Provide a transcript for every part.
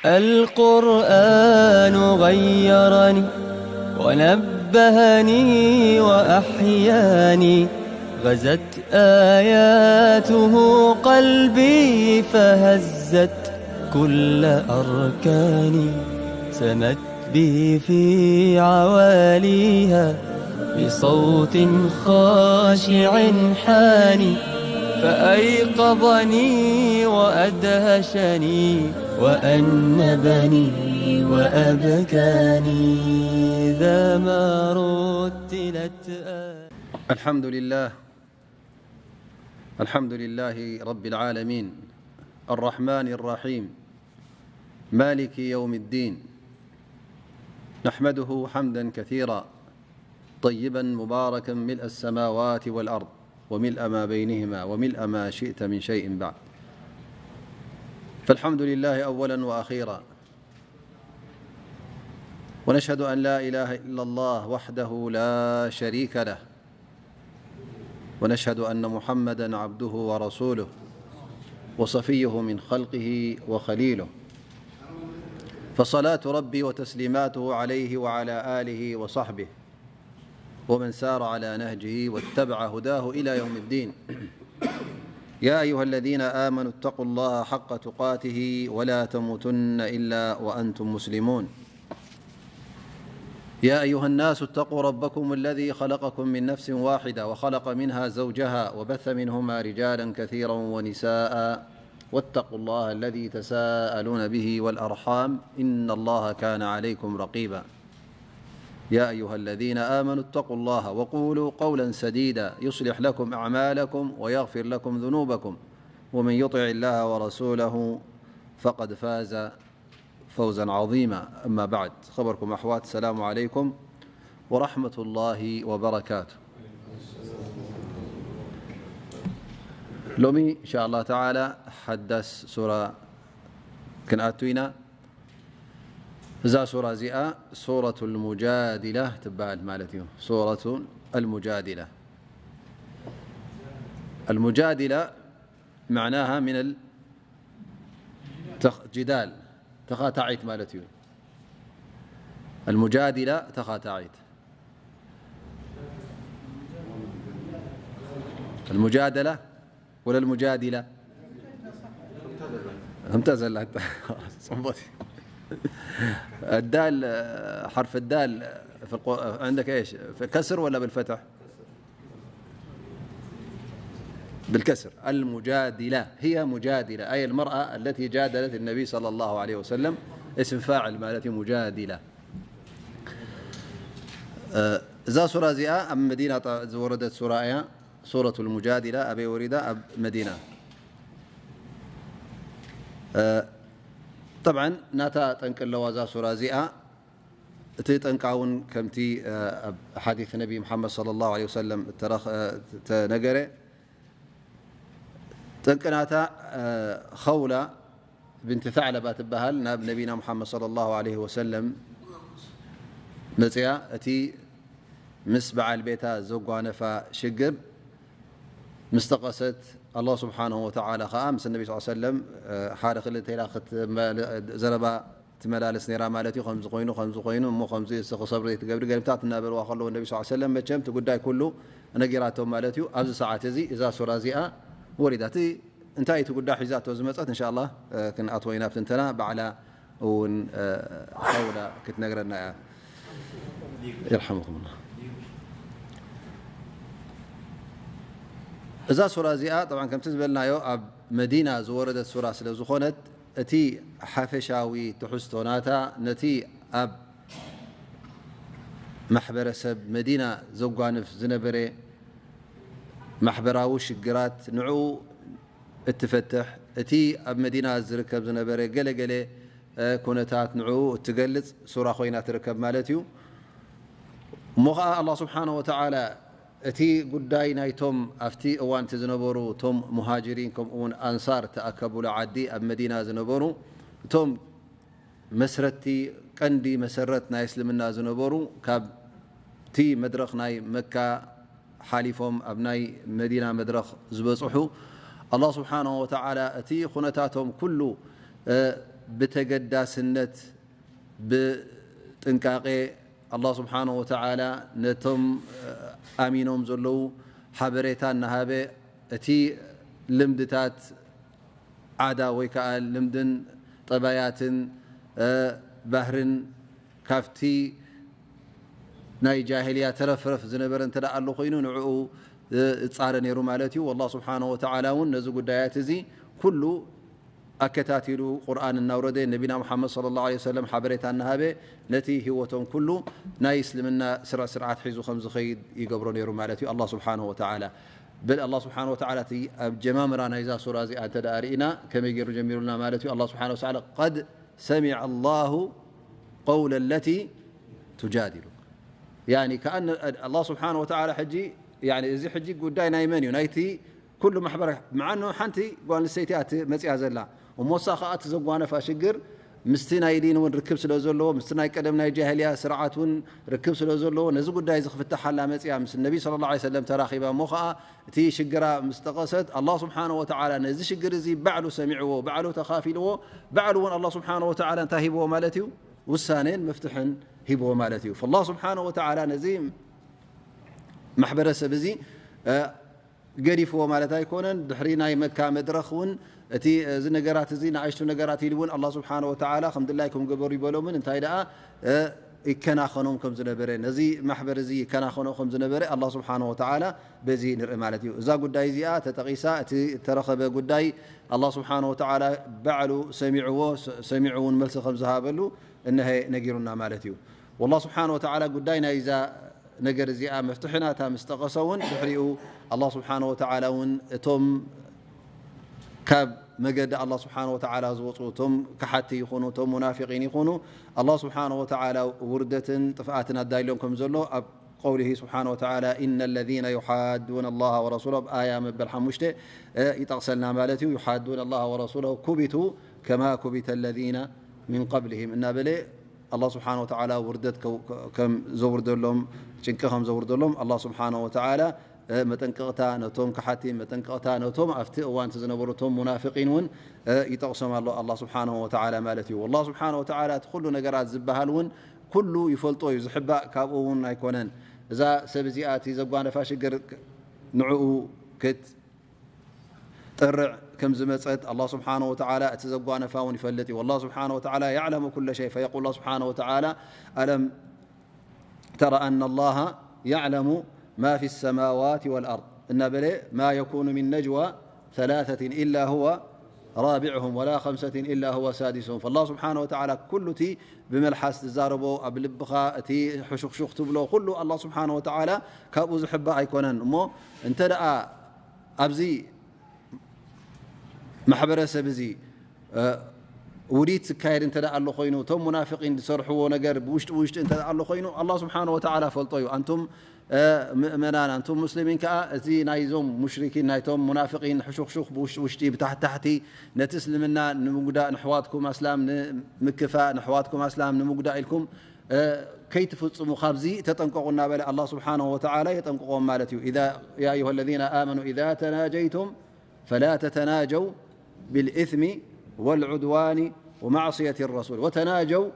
القرآن غيرني ونبهني وأحياني، غزت آياته قلبي فهزت كل أركاني، سمت به في عواليها بصوت خاشع حاني، فأيقظني وأدهشني وأنبني وأبكاني، إذا ما رتلت آياته. الحمد لله. الحمد لله رب العالمين، الرحمن الرحيم، مالك يوم الدين. نحمده حمدا كثيرا طيبا مباركا ملء السماوات والأرض وملء ما بينهما وملء ما شئت من شيء بعد. فالحمد لله أولا وأخيرا، ونشهد أن لا إله إلا الله وحده لا شريك له، ونشهد أن محمدا عبده ورسوله وصفيه من خلقه وخليله، فصلاة ربي وتسليماته عليه وعلى آله وصحبه ومن سار على نهجه واتبع هداه إلى يوم الدين. يا أيها الذين آمنوا اتقوا الله حق تقاته ولا تموتن إلا وأنتم مسلمون. يا أيها الناس اتقوا ربكم الذي خلقكم من نفس واحدة وخلق منها زوجها وبث منهما رجالا كثيرا ونساء واتقوا الله الذي تساءلون به والأرحام إن الله كان عليكم رقيبا. يا أيها الذين آمنوا اتقوا الله وقولوا قولا سديدا يصلح لكم أعمالكم ويغفر لكم ذنوبكم ومن يطع الله ورسوله فقد فاز فوزا عظيما. أما بعد، خبركم أحوات، السلام عليكم ورحمة الله وبركاته. ሎሚ إن شاء الله تعالى ሓዳስ ሱራ ክንኣቱ ኢና። እዛ ሱራ እዚኣ ሱረቱል ሙጃዲላ ትበሃል ማለት እዩ። ሱረቱል ሙጃዲላ። المجادلة معناها من ال-، ተኽ-፣ ጅዳል፣ ተኻታዒት ማለት እዩ። المجادلة ተኻታዒት። المجادلة ولا المجادلة؟ همتزلت. صبتي. الدال، حرف الدال في القو-، عندك إيش؟ في الكسر ولا بالفتح؟ بالكسر. المجادلة هي مجادلة، أي المرأة التي جادلت النبي صلى الله عليه وسلم، اسم فاعل ማለት እዩ، مجادلة. እዛ ሱራ እዚኣ ኣብ መዲና ዝወረደት ሱራ እያ። ሱረቱል ሙጃዲላ ኣበይ ወሪዳ? ኣብ መዲና። ጠብዓን ናታ ጠንቂ ኣለዋ እዛ ሱራ እዚኣ። እቲ ጠንቃ እውን ከምቲ ኣብ ሓዲስ ነቢ ሙሓመድ ሰለላሁ ዐለይሂ ወሰለም እተረኸ-፣ እተነገረ፣ ጠንቂ ናታ ኸውላ ብንቲ ተዕለባ ትበሃል ናብ ነቢና ሙሓመድ ሰለላሁ ዐለይሂ ወሰለም መፅያ። እቲ ምስ በዓል ቤታ ዘጓነፋ ሽግር ምስ ጠቐሰት፣ ኣላህ ስብሓንሁ ወተዓላ ኸዓ ምስ ነቢ ስ ሰለም ሓደ ክልተ ኢላ ክትመ-፣ ዘረባ ትመላለስ ነይራ ማለት እዩ። ከምዚ ኮይኑ፣ ከምዚ ኮይኑ፣ እሞ ከምዚ እስኺ ሰብሪ ዘይትገብሪ ገለምታት እናበልዋ ከለዉ ነቢ ስ ሰለም መቸም እቲ ጉዳይ ኩሉ ነጊራቶም ማለት እዩ። ኣብዚ ሰዓት እዚ እዛ ሱራ እዚኣ ወሪዳ። እቲ እንታይ እቲ ጉዳይ ሒዛቶ ዝመጸት እንሻ ኣላህ ክንኣትዎ ኢና ኣብ ትንተና። ባዕላ እውን ሓውላ ክትነግረና እያ። የርሐምኩምላ። እዛ ሱራ እዚኣ ጠብዓን ከምቲ ዝበልናዮ ኣብ መዲና ዝወረደት ሱራ ስለ ዝኾነት እቲ ሓፈሻዊ ትሕዝቶ ናታ ነቲ ኣብ ማሕበረሰብ መዲና ዘጓንፍ ዝነበረ ማሕበራዊ ሽግራት ንዕኡ እትፈትሕ፣ እቲ ኣብ መዲና ዝርከብ ዝነበረ ገለ ገለ ኩነታት ንዕኡ እትገልጽ ሱራ ኮይና ትርከብ ማለት እዩ። እሞ ኸዓ ኣላህ ስብሓነሁ ወተዓላ እቲ ጉዳይ ናይቶም ኣብቲ እዋን እቲ ዝነበሩ እቶም ሙሃጅሪን ከምኡ እውን ኣንሳር ተኣከቡሉ ዓዲ ኣብ መዲና ዝነበሩ እቶም መስረትቲ ቀንዲ መሰረት ናይ እስልምና ዝነበሩ ካብቲ መድረኽ ናይ መካ ሓሊፎም ኣብ ናይ መዲና መድረኽ ዝበፅሑ ኣላህ ስብሓነሁ ወተዓላ እቲ ኩነታቶም ኩሉ ብተገዳስነት ብጥንቃቄ ኣላህ ስብሓነሁ ወተዓላ ነቶም ኣሚኖም ዘለዉ ሓበሬታ እናሃበ፣ እቲ ልምድታት ዓዳ ወይ ከዓ ልምድን ጠባያትን ባህርን ካብቲ ናይ ጃሂልያ ተረፍረፍ ዝነበረ እንተ ደኣ ኣሎ ኮይኑ ንዕኡ ይጻረ ነይሩ ማለት እዩ። ኣላህ ስብሓነሁ ወተዓላ እውን ነዚ ጉዳያት እዚ ኩሉ ኣከታቲሉ ቁርኣን እናውረደ ነቢና ሙሓመድ ሰለላሁ ዐለይሂ ወሰለም ሓበሬታ እናሃበ ነቲ ህይወቶም ኩሉ ናይ እስልምና ስርዕ ስርዓት ሒዙ ከም ዝኸይድ ይገብሮ ነይሩ ማለት እዩ ኣላህ ስብሓነሁ ወተዓላ። በል ኣላህ ስብሓነሁ ወተዓላ እቲ ኣብ ጀማምራ ናይዛ ሱራ እዚኣ እንተ ደኣ ርኢና ከመይ ገይሩ ጀሚሩልና ማለት እዩ። ኣላህ ስብሓነሁ ወተዓላ ቀድ ሰሚዐ ኣላሁ ቀውለ ለቲ ቱጃዲሉክ። ያኒ ከኣነ ኣላህ ስብሓነሁ ወተዓላ ሕጂ ያኒ እዚ ሕጂ ጉዳይ ናይ መን እዩ? ናይቲ ኩሉ ማሕበረ ምዓኑ ሓንቲ ጓል ኣንስተይቲ እያ መፂኣ ዘላ። እሞ እሳ ከዓ እቲ ዘጓነፋ ሽግር ምስቲ ናይ ዲን እውን ርክብ ስለ ዘለዎ፣ ምስቲ ናይ ቀደም ናይ ጃሂልያ ስርዓት እውን ርክብ ስለ ዘለዎ፣ ነዚ ጉዳይ እዚ ክፍትሓላ መፂኣ ምስ ነቢ ሰለላሁ ዐለይሂ ወሰለም ተራኺባ። እሞ ከዓ እቲ ሽግራ ምስ ጠቐሰት፣ ኣላህ ስብሓነሁ ወተዓላ ነዚ ሽግር እዚ ባዕሉ ሰሚዕዎ፣ ባዕሉ ተኻፊልዎ፣ ባዕሉ እውን ኣላህ ስብሓነሁ ወተዓላ እንታይ ሂብዎ ማለት እዩ? ውሳኔን መፍትሕን ሂብዎ ማለት እዩ። ፈላህ ስብሓነሁ ወተዓላ ነዚ ማሕበረሰብ እዚ ገዲፍዎ ማለት ኣይኮነን። ድሕሪ ናይ መካ መድረኽ እውን እቲ እዚ ነገራት እዚ ንኣሽቱ ነገራት ኢሉ እውን ኣላህ ስብሓነሁ ወተዓላ ከም ድላይኩም ግበሩ ይበሎምን እንታይ ደኣ ይከናኸኖም ከም ዝነበረ፣ ነዚ ማሕበር እዚ ይከናኸኖ ከም ዝነበረ ኣላህ ስብሓነሁ ወተዓላ በዚ ንርኢ ማለት እዩ። እዛ ጉዳይ እዚኣ ተጠቒሳ፣ እቲ እተረኸበ ጉዳይ ኣላህ ስብሓነሁ ወተዓላ ባዕሉ ሰሚዕዎ፣ ሰሚዑ እውን መልሲ ከም ዝሃበሉ እነሀ ነጊሩና ማለት እዩ። ወላህ ስብሓነሁ ወተዓላ ጉዳይ ናይዛ ነገር እዚኣ መፍትሒ ናታ ምስ ጠቐሰ እውን ድሕሪኡ ኣላህ ስብሓነሁ ወተዓላ እውን እቶም ካብ መገዲ ኣላህ ስብሓነሁ ወተዓላ ዝወፁ እቶም ከሓቲ ይኹኑ እቶም ሙናፊቂን ይኹኑ ኣላህ ስብሓነሁ ወተዓላ ውርደትን ጥፍኣትን ኣዳልዮም ከም ዘሎ ኣብ ቀውሊሂ ስብሓነሁ ወተዓላ ኢነ ለዚነ ዩሓዱነ ኣላህ ወረሱለሁ ኣብ ኣያ መበል ሓሙሽተ ይጠቕሰልና ማለት እዩ። ዩሓዱነ ኣላህ ወረሱለሁ ኩቢቱ ከማ ኩቢተ ለዚነ ሚን ቀብሊሂም እናበለ ኣላህ ስብሓነሁ ወተዓላ ውርደት ከም ዘውርደሎም ጭንቂ ከም ዘውርደሎም ኣላህ ስብሓነሁ ወተዓላ መጠንቀቕታ ነቶም ከሓቲ መጠንቀቕታ ነቶም ኣብቲ እዋን ዝነበሩ እቶም ሙናፍቂን እውን ይጠቕሶም ኣሎ ኣላህ ስብሓነሁ ወተዓላ ማለት እዩ። ኣላህ ስብሓነሁ ወተዓላ እቲ ኩሉ ነገራት ዝበሃል እውን ኩሉ ይፈልጦ እዩ፣ ዝሕባእ ካብኡ እውን ኣይኮነን። እዛ ሰብ እዚኣ እቲ ዘጓነፋ ሽግር ንዕኡ ክት ጥርዕ ከም ዝመጸት ኣላህ ስብሓነሁ ወተዓላ እቲ ዘጓነፋ እውን ይፈልጥ እዩ። ወላህ ስብሓነሁ ወተዓላ የዕለሙ ኩለ ሸይ ፈየቁል ኣላህ ስብሓነሁ ወተዓላ ኣለም ተረ ኣነ ኣላህ የዕለሙ ማ ፊ ሰማዋት ወልኣርድ እናበለ ማ የኩኑ ሚን ነጅዋ ሰላሰትን ኢላ ሁወ ራቢዕሁም ወላ ኸምሰትን ኢላ ሁወ ሳዲስሁም። ፈላህ ስብሓነሁ ወተዓላ ኩሉ እቲ ብመልሓስ ትዛረቦ ኣብ ልብኻ እቲ ሕሹኽሹኽ ትብሎ ኩሉ ኣላህ ስብሓነሁ ወተዓላ ካብኡ ዝሕባእ ኣይኮነን። እሞ እንተ ደኣ ኣብዚ ማሕበረሰብ እዚ ውዲት ዝካየድ እንተ ኣሎ ኮይኑ እቶም ሙናፍቂን ዝሰርሕዎ ነገር ብውሽጢ ውሽጢ እንተ ኣሎ ኮይኑ ኣላ ስብሓን ወተዓላ ፈልጦ እዩ። ኣንቱም ምእመናን ኣንቱም ሙስሊሚን ከዓ እዚ ናይዞም ሙሽሪኪን ናይቶም ሙናፍቂን ሕሹኽሹኽ ብውሽጢ ውሽጢ ብታሕቲ ታሕቲ ነቲ እስልምና ንምጉዳእ ንሕዋትኩም ኣስላም ንምክፋእ ንሕዋትኩም ኣስላም ንምጉዳእ ኢልኩም ከይትፍፅሙ ካብዚ ተጠንቀቑ እናበለ ኣላ ስብሓን ወተዓላ የጠንቅቖም ማለት እዩ። يا أيها الذين آمنوا إذا تناجيتم فلا تتناجوا بالإثم والعدوان ومعصية الرسول وتناجوا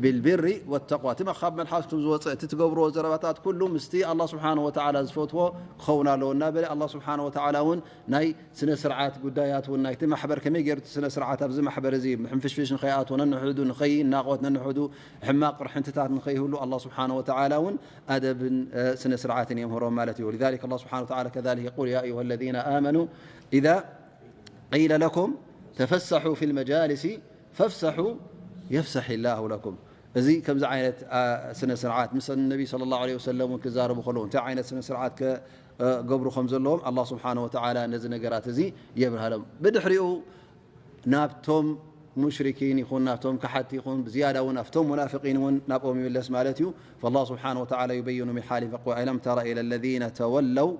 بالبر والتقوى። እቲ ካብ መልሓስኩም ዝወፅእ እቲ ትገብርዎ ዘረባታት ኩሉ ምስቲ ኣላ ስብሓን ወተዓላ ዝፈትዎ ክኸውን ኣለዎ እናበለ ኣላ ስብሓን ወተዓላ እውን ናይ ስነ ስርዓት ጉዳያት እውን ናይቲ ማሕበር ከመይ ገይሩ እቲ ስነ ስርዓት ኣብዚ ማሕበር እዚ ሕንፍሽፍሽ ንኸይኣትዎ ነንሕዱ ንኸይናቆት ነንሕዱ ሕማቕ ቅርሕንትታት ንኸይህሉ ኣላ ስብሓን ወተዓላ እውን ኣደብን ስነ ስርዓትን የምህሮም ማለት እዩ። ولذلك الله سبحانه وتعالى كذلك يقول يا أيها الذين آمنوا إذا قيل لكم تفسحوا في المجالس فافسحوا يفسح الله لكم። እዚ ከምዚ ዓይነት ስነ ስርዓት ምስ ነቢ صلى الله عليه وسلم እውን ክዛረቡ ከለዉ እንታይ ዓይነት ስነ ስርዓት ከገብሩ ከም ዘለዎም ኣላ ስብሓን ወተዓላ ነዚ ነገራት እዚ የብርሃሎም። ብድሕሪኡ ናብቶም ሙሽሪኪን ይኹን ናብቶም ከሓቲ ይኹን ብዝያዳ እውን ኣብቶም ሙናፍቂን እውን ናብኦም ይምለስ ማለት እዩ። فالله سبحانه وتعالى يبين من حالهم فيقول ألم تر إلى الذين تولوا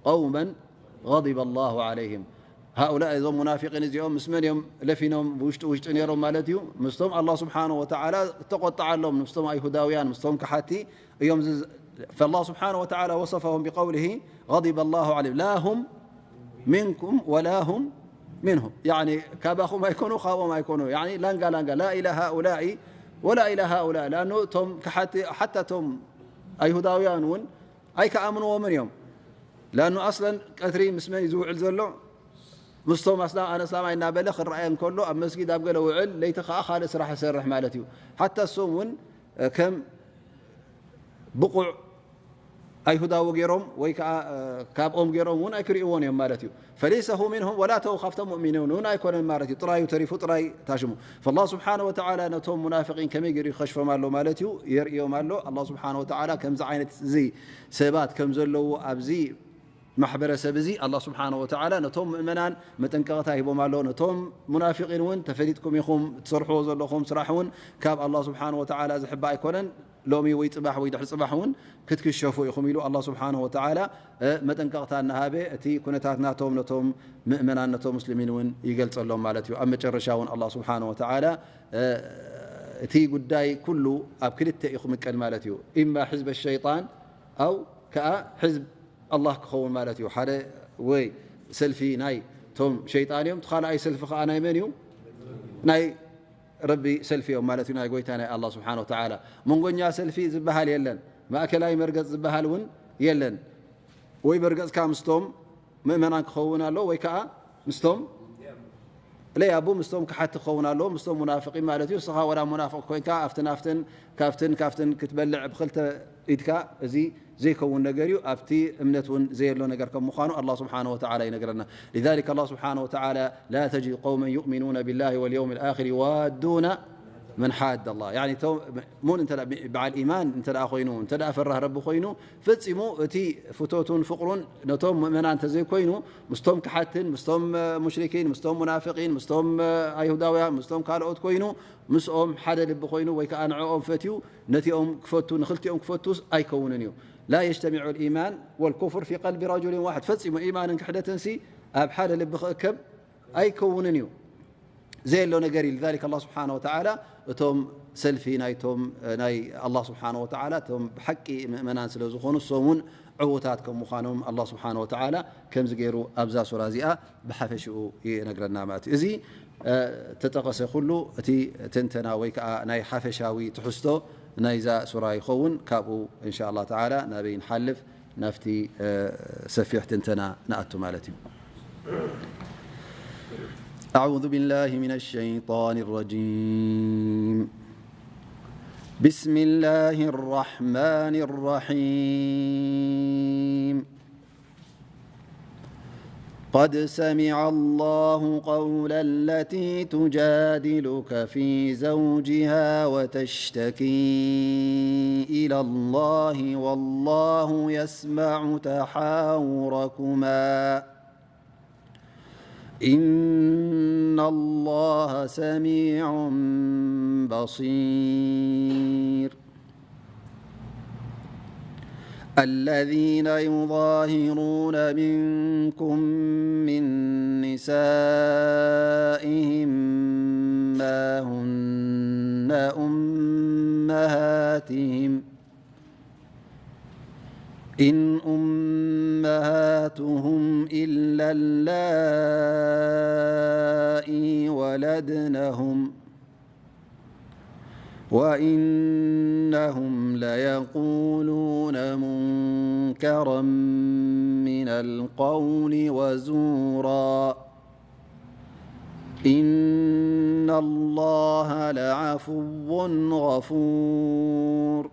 قوما غضب الله عليهم هؤلاء እዞም ሙናፊቂን እዚኦም ምስ መን እዮም ለፊኖም ብውሽጢ ውሽጢ ነይሮም ማለት እዩ። ምስቶም ኣላ ስብሓን ወተዓላ እተቆጠዓሎም ምስቶም ኣይሁዳውያን ምስቶም ከሓቲ እዮም። فالله سبحانه وتعالى وصفهم بقوله غضب الله عليهم لا هم منكم ولا هم منهم، يعني ካባኹም ኣይኮኑ፣ ካብኦም ኣይኮኑ። يعني ላንጋ ላንጋ، لا إلى هؤلاء ولا إلى هؤلاء. لأنه እቶም ከሓቲ፣ ሓታ እቶም ኣይሁዳውያን እውን ኣይከኣምንዎምን እዮም። لأنه أصلا ቀትሪ ምስ መን እዩ ዝውዕል ዘሎ? ምስቶም ኣስላ-፣ ኣነ ኣስላማይ እናበለ ክረኣየ እንከሎ ኣብ መስጊድ ኣብ ገለ ውዕል፣ ለይቲ ከኣ ካልእ ስራሕ ይሰርሕ ማለት እዩ። ሓታ እሶም እውን ከም ብቑዕ ኣይሁዳዊ ገይሮም ወይ ከዓ ካብኦም ገይሮም እውን ኣይክርእይዎን እዮም ማለት እዩ። فليس هو منهم ولا ተው ካብቶም ሙእሚኒን እውን ኣይኮነን ማለት እዩ። ጥራዩ ተሪፉ ጥራይ ታሽሙ። فالله سبحانه وتعالى ነቶም ሙናፍቂን ከመይ ገይሩ ይኸሽፎም ኣሎ ማለት እዩ፣ የርእዮም ኣሎ። ኣላህ ስብሓነ ወተዓላ ከምዚ ዓይነት እዚ ሰባት ከም ዘለዉ ኣብዚ ማሕበረሰብ እዚ ኣላህ ስብሓነ ወተዓላ ነቶም ምእመናን መጠንቀቕታ ሂቦም ኣሎ። ነቶም ሙናፊቂን እውን ተፈሊጥኩም ኢኹም፣ ትሰርሕዎ ዘለኹም ስራሕ እውን ካብ ኣላህ ስብሓነ ወተዓላ ዝሕባእ ኣይኮነን። ሎሚ ወይ ጽባሕ ወይ ድሕሪ ጽባሕ እውን ክትክሸፉ ኢኹም ኢሉ ኣላህ ስብሓነ ወተዓላ፣ እ፣ መጠንቀቕታ እናሃበ እቲ ኩነታት ናቶም ነቶም ምእመናን ነቶም ሙስሊሚን እውን ይገልጸሎም ማለት እዩ። ኣብ መጨረሻ እውን ኣላህ ስብሓነ ወተዓላ፣ እ፣ እቲ ጉዳይ ኩሉ ኣብ ክልተ እዩ ክምቀል ማለት እዩ። ኢማ ሕዝበ ሸይጣን ኣው ከኣ ሕዝብ ኣላህ ክኸውን ማለት እዩ። ሓደ ወይ ሰልፊ ናይ ቶም ሸይጣን እዮም፣ እቲ ካልኣይ ሰልፊ ከኣ ናይ መን እዩ? ናይ ረቢ ሰልፊ እዮም ማለት እዩ፣ ናይ ጎይታ ናይ ኣላህ ስብሓነ ወተዓላ። መንጎኛ ሰልፊ ዝበሃል የለን፣ ማእከላይ መርገጽ ዝበሃል እውን የለን። ወይ መርገጽካ ምስቶም ምእመናን ክኸውን ኣሎ፣ ወይ ከኣ ምስቶም ለያቡ ምስቶም ክሓቲ ክኸውን ኣለዎ፣ ምስቶም ሙናፍቂን ማለት እዩ። ንስኻ ወላ ሙናፍቅ ኮይንካ ኣብትን ኣብትን ካብትን ካብትን ክትበልዕ ብክልተ ኢድካ፣ እዚ ዘይከውን ነገር እዩ። ኣብቲ እምነት እውን ዘየሎ ነገር ከም ምዃኑ ኣላህ ስብሓነ ወተዓላ ይነግረና። لذلك ኣላህ ስብሓነ ወተዓላ لا تجد قوما يؤمنون بالله واليوم الآخر يوادون من حاد الله. يعني እቶም ሙእምን እንተ ደኣ በዓል ኢማን እንተ ደኣ ኮይኑ፣ እንተ ደኣ ፈራህ ረቢ ኮይኑ፣ ፈጺሙ እቲ ፍቶቱን ፍቕሩን ነቶም ምእመናን እንተዘይኮይኑ፣ ምስቶም ክሓትን፣ ምስቶም፣ እ፣ ሙሽሪኪን፣ ምስቶም ሙናፍቂን፣ ምስቶም፣ እ፣ ኣይሁዳውያን፣ ምስቶም ካልኦት ኮይኑ፣ ምስኦም ሓደ ልቢ ኮይኑ ወይ ከኣ ንዕኦም ፈትዩ ነቲኦም ክፈቱ፣ ንኽልቲኦም ክፈቱስ ኣይከውንን እዩ። لا يجتمع الإيمان والكفر في قلب رجل واحد። ፈጺሙ ኢማንን ክሕደትንሲ ኣብ ሓደ ልቢ ክእከብ ኣይከውንን እዩ። ዘየሎ ነገር እዩ። لذلك ኣላህ ስብሓነ ወተዓላ እቶም ሰልፊ ናይቶም፣ ናይ ኣላህ ስብሓነ ወተዓላ እቶም ብሓቂ ምእመናን ስለ ዝኾኑ፣ እሶም እውን ዕዉታት ከም ምዃኖም ኣላህ ስብሓነ ወተዓላ ከምዚ ገይሩ ኣብዛ ሱራ እዚኣ ብሓፈሽኡ ይነግረና ማለት እዩ። እዚ፣ እ፣ ተጠቐሰ ኩሉ እቲ ትንተና ወይ ከዓ ናይ ሓፈሻዊ ትሕዝቶ ናይዛ ሱራ ይኸውን። ካብኡ እንሻ ኣላህ ተዓላ ናበይ ንሓልፍ? ናብቲ፣ እ፣ ሰፊሕ ትንተና ንኣቱ ማለት እዩ። أعوذ بالله من الشيطان الرجيم. بسم الله الرحمن الرحيم. قد سمع الله قول التي تجادلك في زوجها وتشتكي إلى الله والله يسمع تحاوركما إن الله سميع بصير. الذين يظاهرون منكم من نسائهم ما هن أمهاتهم إن أمهاتهم إلا اللائي ولدنهم وإنهم ليقولون منكرا من القول وزورا إن الله لعفو غفور.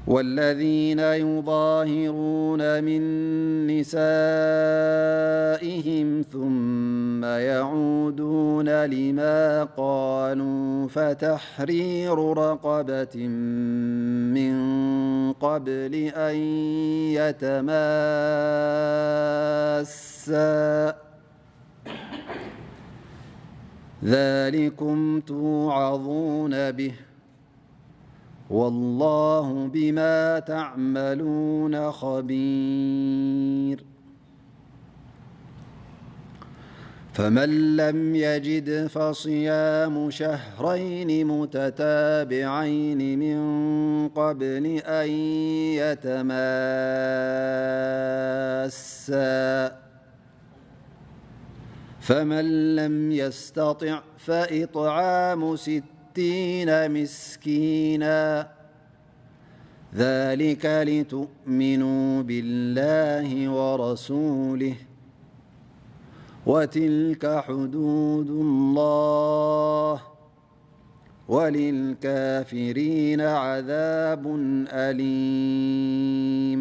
والذين يظاهرون من نسائهم ثم يعودون لما قالوا فتحرير رقبة من قبل أن يتماسا ذلكم توعظون به والله بما تعملون خبير. فمن لم يجد فصيام شهرين متتابعين من قبل أن يتماسا فمن لم يستطع فإطعام ستين مسكينا، ذلك لتؤمنوا بالله ورسوله، وتلك حدود الله، وللكافرين عذاب أليم.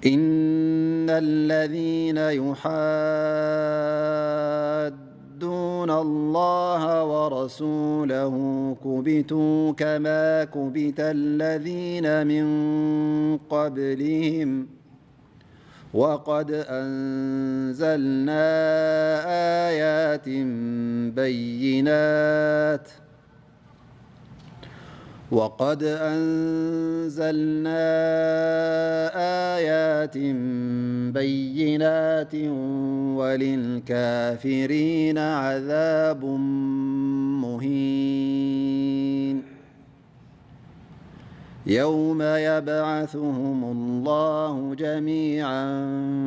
إن الذين يحادون الله ورسوله كبتوا كما كبت الذين من قبلهم، وقد أنزلنا آيات بينات، وقد أنزلنا آيات بينات، وللكافرين عذاب مهين. يوم يبعثهم الله جميعا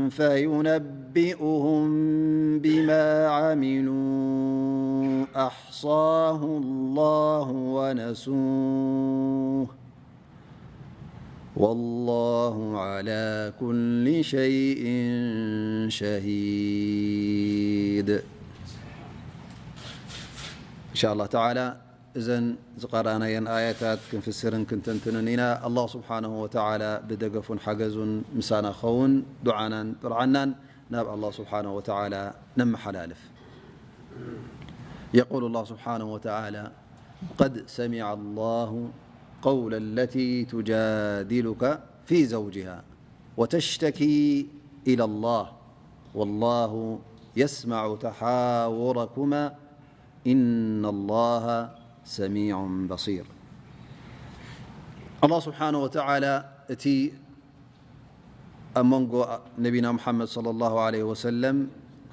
فينبئهم بما عملوا، أحصاه الله ونسوه، والله على كل شيء شهيد. إن شاء الله تعالى، እዘን ዝቐራናየን ኣያታት ክንፍስርን ክንተንትንን ኢና። ኣላህ ስብሓነሁ ወተዓላ ብደገፉን ሓገዙን ምሳና ክኸውን ዱዓናን ጥርዓናን ናብ ኣላህ ስብሓነሁ ወተዓላ ነመሓላልፍ። يقول الله سبحانه وتعالى: قد سمع الله قول التي تجادلك في زوجها وتشتكي إلى الله والله يسمع تحاوركما إن الله سميع بصير. ኣላህ ስብሓነሁ ወተዓላ እቲ ኣብ መንጎ ነቢና ሙሓመድ ሰለላሁ ዐለይሂ ወሰለም፣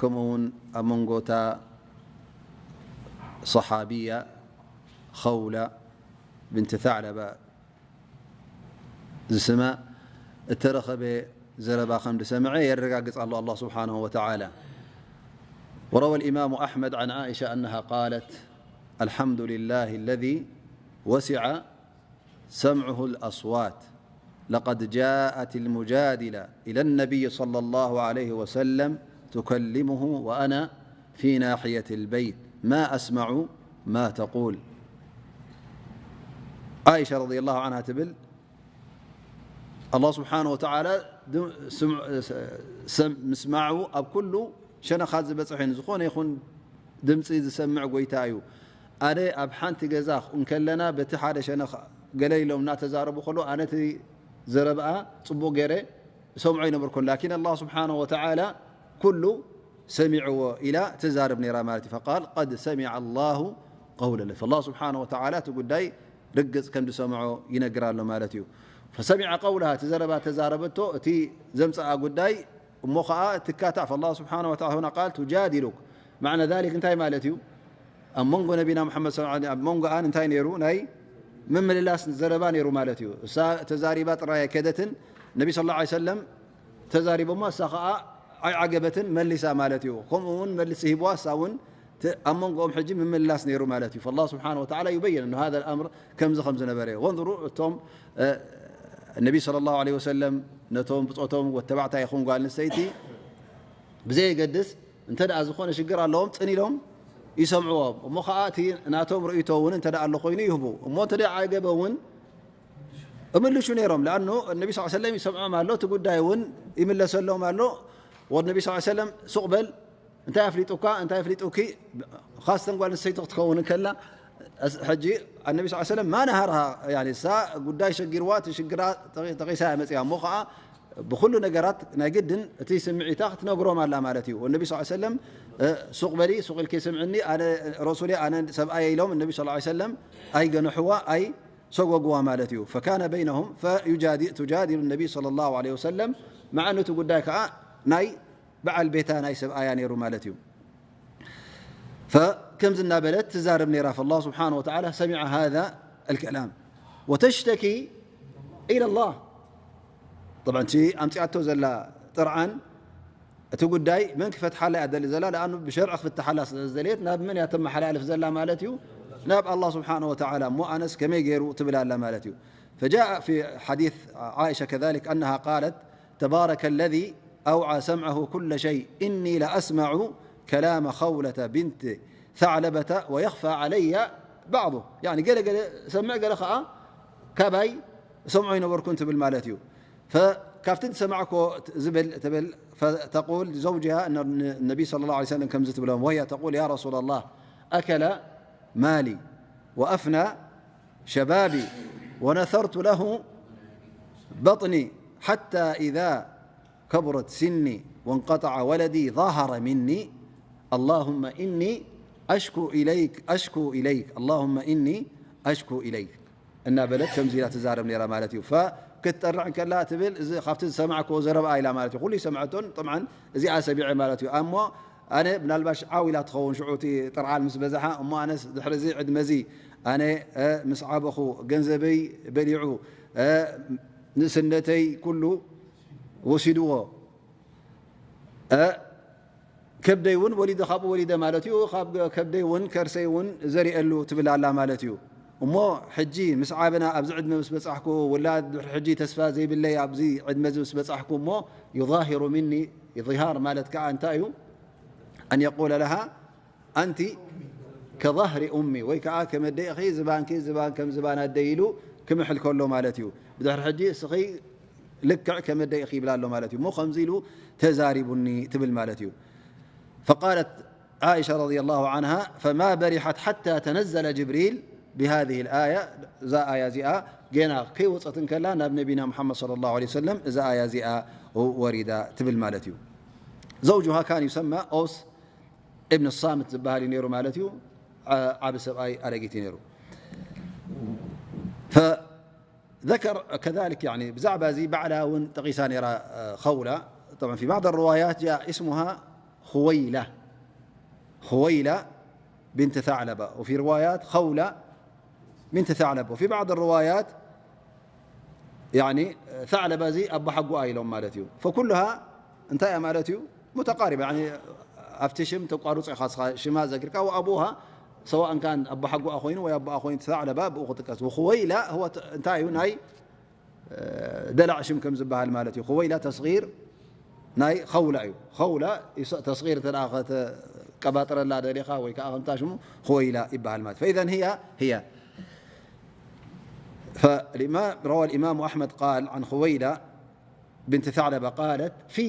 ከምኡ እውን ኣብ መንጎ እታ ሰሓቢያ ኸውላ ብንት ታዕለባ ዝስማ እተረኸበ ዘረባ ከም ዝሰምዐ የረጋግጽ ኣሎ ኣላህ ስብሓነሁ ወተዓላ። وروى الإمام أحمد عن عائشة أنها قالت: الحمد لله الذي وسع سمعه الأصوات، لقد جاءت المجادلة إلى النبي صلى الله عليه وسلم تكلمه وأنا في ناحية البيت ما أسمع ما تقول. عائشة رضي الله عنها تبل: الله سبحانه وتعالى مسمعه أب كل شنخات زبصحين زخون يخون ድምፂ ዝሰምዕ ጎይታ እዩ። ኣነ ኣብ ሓንቲ ገዛ እንከለና በቲ ሓደ ሸነኽ ገለ ኢሎም እናተዛረቡ ከሎ ኣነ እቲ ዘረብኣ ፅቡቕ ገይረ እሰምዖ ኣይነበርኩን። ላኪን ኣላህ ስብሓነሁ ወተዓላ ኩሉ ሰሚዕዎ ኢላ ትዛረብ ነይራ ማለት እዩ። ፈቃል ቀድ ሰሚዐ ኣላሁ ቀውለ ለቲ። ኣላህ ስብሓነሁ ወተዓላ እቲ ጉዳይ ርግፅ ከም ዝሰምዖ ይነግር ኣሎ ማለት እዩ። ፈሰሚዐ ቀውለሃ፣ እቲ ዘረባ ተዛረበቶ፣ እቲ ዘምፀኣ ጉዳይ እሞ ኸዓ ትካታዕ። ፈላህ ስብሓነ ወተዓላ ሁና ቃል ቱጃዲሉክ። ማዕና ዛሊክ እንታይ ማለት እዩ? ኣብ መንጎ ነቢና ሙሓመድ ሰለላሁ ዐለይሂ ወሰለም፣ ኣብ መንጎኣን እንታይ ነይሩ? ናይ ምምልላስ ዘረባ ነይሩ ማለት እዩ። እሳ ተዛሪባ ጥራይ ኣይከደትን። ነቢ ሰለላሁ ዐለይሂ ወሰለም ተዛሪቦማ፣ እሳ ኸዓ ኣይዓገበትን፣ መሊሳ ማለት እዩ። ከምኡ እውን መልሲ ሂብዋ፣ እሳ እውን ት-፣ ኣብ መንጎኦም ሕጂ ምምልላስ ነይሩ ማለት እዩ። ፈላህ ስብሓነ ወተዓላ ዩበይን ኣነ ሃዛ ልኣምር ከምዚ ከም ዝነበረ። ወንዙሩ፣ እቶም፣ እ፣ ነቢ ሰለላሁ ዐለይሂ ወሰለም ነቶም ብጾቶም ወተባዕታይ ይኹን ጓል ኣንስተይቲ ብዘየገድስ እንተ ደኣ ዝኾነ ሽግር ኣለዎም ጽን ኢሎም ይሰምዕዎም። እሞ ኸዓ እቲ ናቶም ርእይቶ እውን እንተ ደኣ ኣሎ ኮይኑ ይህቡ። እሞ እንተ ደኣ ዓገበ እውን እምልሹ ነይሮም። ለኣኑ ነቢ ስ ሰለም ይሰምዖም ኣሎ፣ እቲ ጉዳይ እውን ይምለሰሎም ኣሎ። ወድ ነቢ ስ ሰለም ሱቕ በል፣ እንታይ ኣፍሊጡካ፣ እንታይ ኣፍሊጡኪ፣ ኻስተን ጓል ኣንስተይቲ ክትከውን እንከላ፣ ሕጂ ኣነቢ ስ ሰለም ማ ነሃርሃ፣ ያኒ እሳ ጉዳይ ሸጊርዋ፣ እቲ ሽግራ ጠቒ-፣ ጠቒሳ እያ መፅያ። እሞ ኸዓ ብኩሉ ነገራት ናይ ግድን እቲ ስምዒታ ክትነግሮም ኣላ ማለት እዩ። ወነቢ ስ ሰለም፣ እ፣ ሱቕ በሊ፣ ሱቕ ኢልኪ ስምዕኒ፣ ኣነ ረሱል እየ፣ ኣነ ሰብኣየ ኢሎም ነቢ ስ ሰለም ኣይገንሕዋ፣ ኣይሰጎግዋ ማለት እዩ። ፈካነ በይነሁም ፈዩጃዲ-፣ ቱጃዲሉ ነቢ ሰለላሁ ዐለይሂ ወሰለም፣ መዓኑ እቲ ጉዳይ ከዓ ናይ በዓል ቤታ ናይ ሰብኣያ ነይሩ ማለት እዩ። ፈከምዚ እናበለት ትዛረብ ነይራ። ፈላህ ስብሓነ ወተዓላ ሰሚዐ ሃዛ ኣልከላም ወተሽተኪ ኢለላህ። ጠብዓን እቲ ኣምፂኣቶ ዘላ ጥርዓን እቲ ጉዳይ መን ክፈትሓላ እያ ደሊ ዘላ? ለኣኑ ብሸርዕ ክፍትሓላ ስለ ዝደልየት ናብ መን እያ ተመሓላልፍ ዘላ ማለት እዩ? ናብ ኣላህ ስብሓነ ወተዓላ። እሞ ኣነስ ከመይ ገይሩ ትብል ኣላ ማለት እዩ። فجاء في حديث عائشة كذلك أنها قالت: تبارك الذي أوعى سمعه كل شيء، إني لأسمع كلام خولة بنت ثعلبة ويخفى علي بعضه. يعني ገለ ገለ ሰምዕ ገለ ከዓ ካባይ ሰምዖ ይነበርኩን ትብል ማለት እዩ። فካብቲ ዝሰማዕኮ ዝብል ትብል فتقول زوجها أن النبي صلى الله عليه وسلم ከምዚ ትብሎም وهي تقول: يا رسول الله، أكل مالي وأفنى شبابي ونثرت له بطني حتى إذا كبرت سني وانقطع ولدي ظهر مني، اللهم إني أشكو إليك، أشكو إليك، اللهم إني أشكو إليك እናበለት ከምዚ ኢላ ትዛረብ ነይራ ማለት እዩ። ፈክትጠርዕ እንከላ ትብል እዚ ካብቲ ዝሰማዕክዎ ዘረብኣ ኢላ ማለት እዩ። ኩሉ ይሰምዐቶን ጥምዓን እዚኣ ሰሚዐ ማለት እዩ። ኣሞ ኣነ ምናልባሽ ዓው ኢላ ትኸውን ሽዑ እቲ ጥርዓን ምስ በዝሓ፣ እሞ ኣነስ ድሕሪ እዚ ዕድመ እዚ ኣነ ምስ ዓበኹ ገንዘበይ በሊዑ ንእስነተይ ኩሉ ወሲድዎ፣ ከብደይ እውን ወሊደ፣ ካብኡ ወሊደ ማለት እዩ። ካብ ከብደይ እውን ከርሰይ እውን ዘሪአሉ ትብል ኣላ ማለት እዩ። እሞ ሕጂ ምስ ዓበና ኣብዚ ዕድመ ምስ በጻሕኩ፣ ውላድ ድሕሪ ሕጂ ተስፋ ዘይብለይ ኣብዚ ዕድመ እዚ ምስ በጻሕኩ፣ እሞ يظاهر مني إظهار ማለት ከዓ እንታይ እዩ? أن يقول لها أنت كظهر أمي، ወይ ከዓ ከም ኣደይ ኢኺ ዝባንኪ ዝባን ከም ዝባን ኣደይ ኢሉ ክምሕል ከሎ ማለት እዩ። ብድሕሪ ሕጂ እስኺ ልክዕ ከም ኣደይ ኢኺ ይብላ ኣሎ ማለት እዩ። እሞ ከምዚ ኢሉ ተዛሪቡኒ ትብል ማለት እዩ። فقالت عائشة رضي الله عنها: فما برحت حتى تنزل جبريل بهذه الآية، እዛ ኣያ እዚኣ ገና ከይወፀት እንከላ ናብ ነቢና ሙሓመድ صلى الله عليه وسلم እዛ ኣያ እዚኣ ወሪዳ ትብል ማለት እዩ። زوجها كان يسمى أوس ابن الصامت ዝበሃል እዩ ነይሩ ማለት እዩ። ዓቢ ሰብኣይ ኣረጊት እዩ ነይሩ። فذكر كذلك، يعني ብዛዕባ እዚ ባዕላ እውን ጠቂሳ ነይራ ኸውላ። طبعا في بعض الروايات جاء اسمها خويلة، خويلة بنت ثعلبة، وفي روايات خولة بنت ثعلبة، وفي بعض الروايات يعني ثعلبة እዚ ኣቦሓጎኣ ኢሎም ማለት እዩ። فكلها እንታይ እያ ማለት እዩ؟ متقاربة، يعني ኣብቲ ሽም ተቋርጾ ኢኻ ስኻ ሽማ ዘኪርካ። وأبوها سواء كان ኣቦሓጎኣ ኮይኑ ወይ ኣቦኣ ኮይኑ ثعلبة ብኡ ክጥቀስ። وخويلة هو እንታይ እዩ? ናይ ደላዕ ሽም ከም ዝበሃል ማለት እዩ። خويلة تصغير ናይ ኸውላ እዩ። ኸውላ ተስጊር እንተ ደኣ ከተቀባጥረላ ደሊኻ ወይ ከዓ ከምታ ሽሙ ኹወይላ ይበሃል ማለት እዩ። فإذا هي هي. فالإمام، روى الإمام أحمد قال عن خويلة بنت ثعلبة قالت: في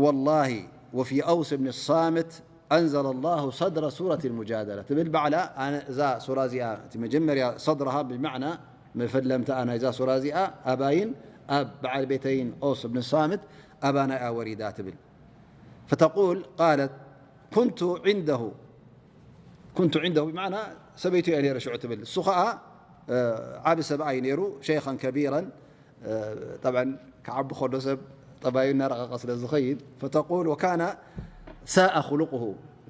والله وفي أوس بن الصامت أنزل الله صدر سورة المجادلة ትብል ባዕላ። ኣነ እዛ ሱራ እዚኣ እቲ መጀመርያ صدرها بمعنى መፈለምታ ናይዛ ሱራ እዚኣ ኣባይን ኣብ በዓል ቤተይን ኦስ ብን ሳምት ኣባና እያ ወሪዳ ትብል። فتقول قالت: كنت عنده، كنت عنده بمعنى ሰበይቱ እየ ነይረ ሽዑ ትብል። እሱ ኸዓ ዓቢ ሰብኣይ ነይሩ، شيخا كبيرا. طبعا ክዓቢ ከሎ ሰብ ጠባዩ እናረቐቐ ስለ ዝኸይድ، فتقول: وكان ساء خلقه،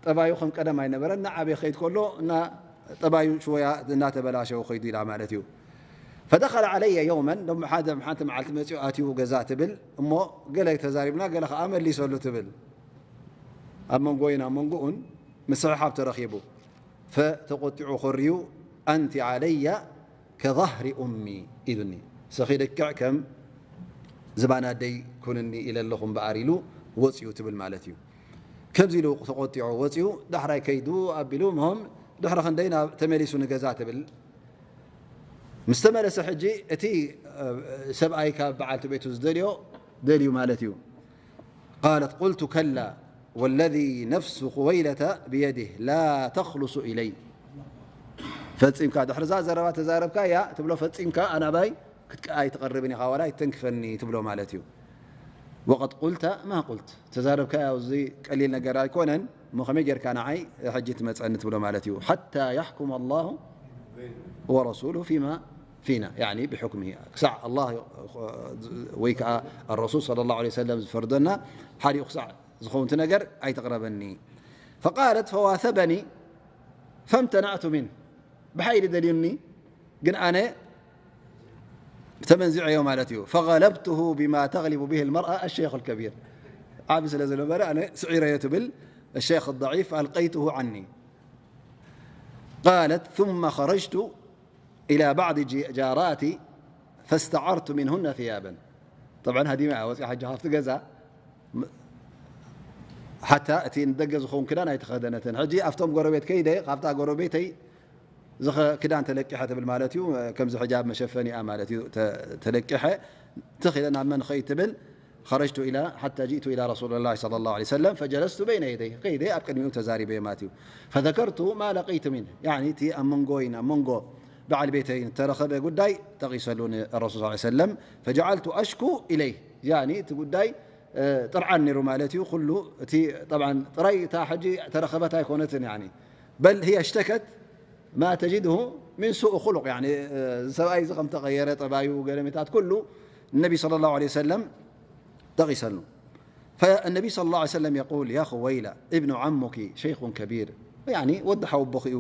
ጠባዩ ከም ቀደም ኣይነበረን። እናዓበየ ክኸይድ ከሎ እና ጠባዩ ሽወያ እናተበላሸወ ኸይዱ ኢላ ማለት እዩ። فدخل علي يوما، ሎም ሓደ ሓንቲ መዓልቲ መፂኡ ኣትዩ ገዛ ትብል። እሞ ገለ ተዛሪብና ገለ ከዓ መሊሰሉ ትብል። ኣብ መንጎይን ኣብ መንጎኡን ምስሕሓብ ተረኺቡ። فتቆጢዑ ኮርዩ: أنت علي كظهر أمي ኢሉኒ፣ ንስኺ ልክዕ ከም ዝባን ኣደይ ኩንኒ ኢለ ኣለኹ እምበኣር ኢሉ ወፂኡ ትብል ማለት እዩ። ከምዚ ኢሉ ተቆጢዑ ወፂኡ ዳሕራይ ከይዱ ኣቢሉ ምህም ድሕሪ ክንደይ ናብ ተመሊሱ ንገዛ ትብል። ምስ ተመለሰ ሕጂ እቲ ሰብኣይ ካብ በዓልቲ ቤቱ ዝደልዮ ደልዩ ማለት እዩ። قالت: قلت: كلا والذي نفس خويلة بيده لا تخلص إلي. ፈፂምካ ድሕሪ እዛ ዘረባ ተዛረብካ እያ ትብሎ፣ ፈፂምካ ኣናባይ ክትቀ ኣይትቐርብን ኢኻ ዋላ ኣይተንክፈኒ ትብሎ ማለት እዩ። وقد قلت ما قلت، ተዛረብካዮ እዚ ቀሊል ነገር ኣይኮነን እሞ ከመይ ጌርካ ንዓይ ሕጂ ትመፀኒ ትብሎ ማለት እዩ። حتى يحكم الله ورسوله فيما فينا، يعني بحكمه، ክሳዕ ኣላህ ወይ ከዓ الرسول صلى الله عليه وسلم ዝፈርደና ሓዲኡ ክሳዕ ዝኸውን እቲ ነገር ኣይትቕረበኒ። فقالت فواثبني فامتنعت منه، ብሓይሊ ደልዩኒ ግን ኣነ ተመንዚዐዮ ማለት እዩ። فغلبته بما تغلب به المرأة الشيخ الكبير، ዓቢ ስለ ዝነበረ ኣነ ስዒረዮ ትብል الشيخ الضعيف ألقيته عني. قالت: ثم خرجت إلى بعض ج- جاراتي فاستعرت منهن ثيابا. طبعا هديمة وسع حاجة خفت جزا حتى أتي ندق زخون كده نايت خدنتن حجي أفتم قربت كيدي خفتا قربتي زخ كده أنت لك حتى بالمالتي كم زحجاب مشفني أمالتي تلك حي تخذ أنا من خيت بال خرجت إلى حتى جئت إلى رسول الله صلى الله عليه وسلم فجلست بين يديه. قيدي أبقى ميو تزاري بيماتيو. فذكرت ما لقيت منه. يعني تي أمنغوين أمنغو بعل بيتين ترخب قداي تغيسلون الرسول صلى الله عليه وسلم. فجعلت أشكو إليه. يعني تقداي ጥርዓን ነይሩ ማለት እዩ። ኩሉ እቲ طبعا ጥራይ እታ ሕጂ ተረኸበት ኣይኮነትን يعني بل هي اشتكت ما تجده من سوء خلق يعني ሰብኣይ እዚ ከም ተቐየረ ጠባዩ ገለሜታት ኩሉ ነቢ صلى الله عليه وسلم ጠቒሰሉ። فالنبي صلى الله عليه وسلم يقول: يا خويلة، ابن عمك شيخ كبير. يعني ወዲ ሓወቦኺ እዩ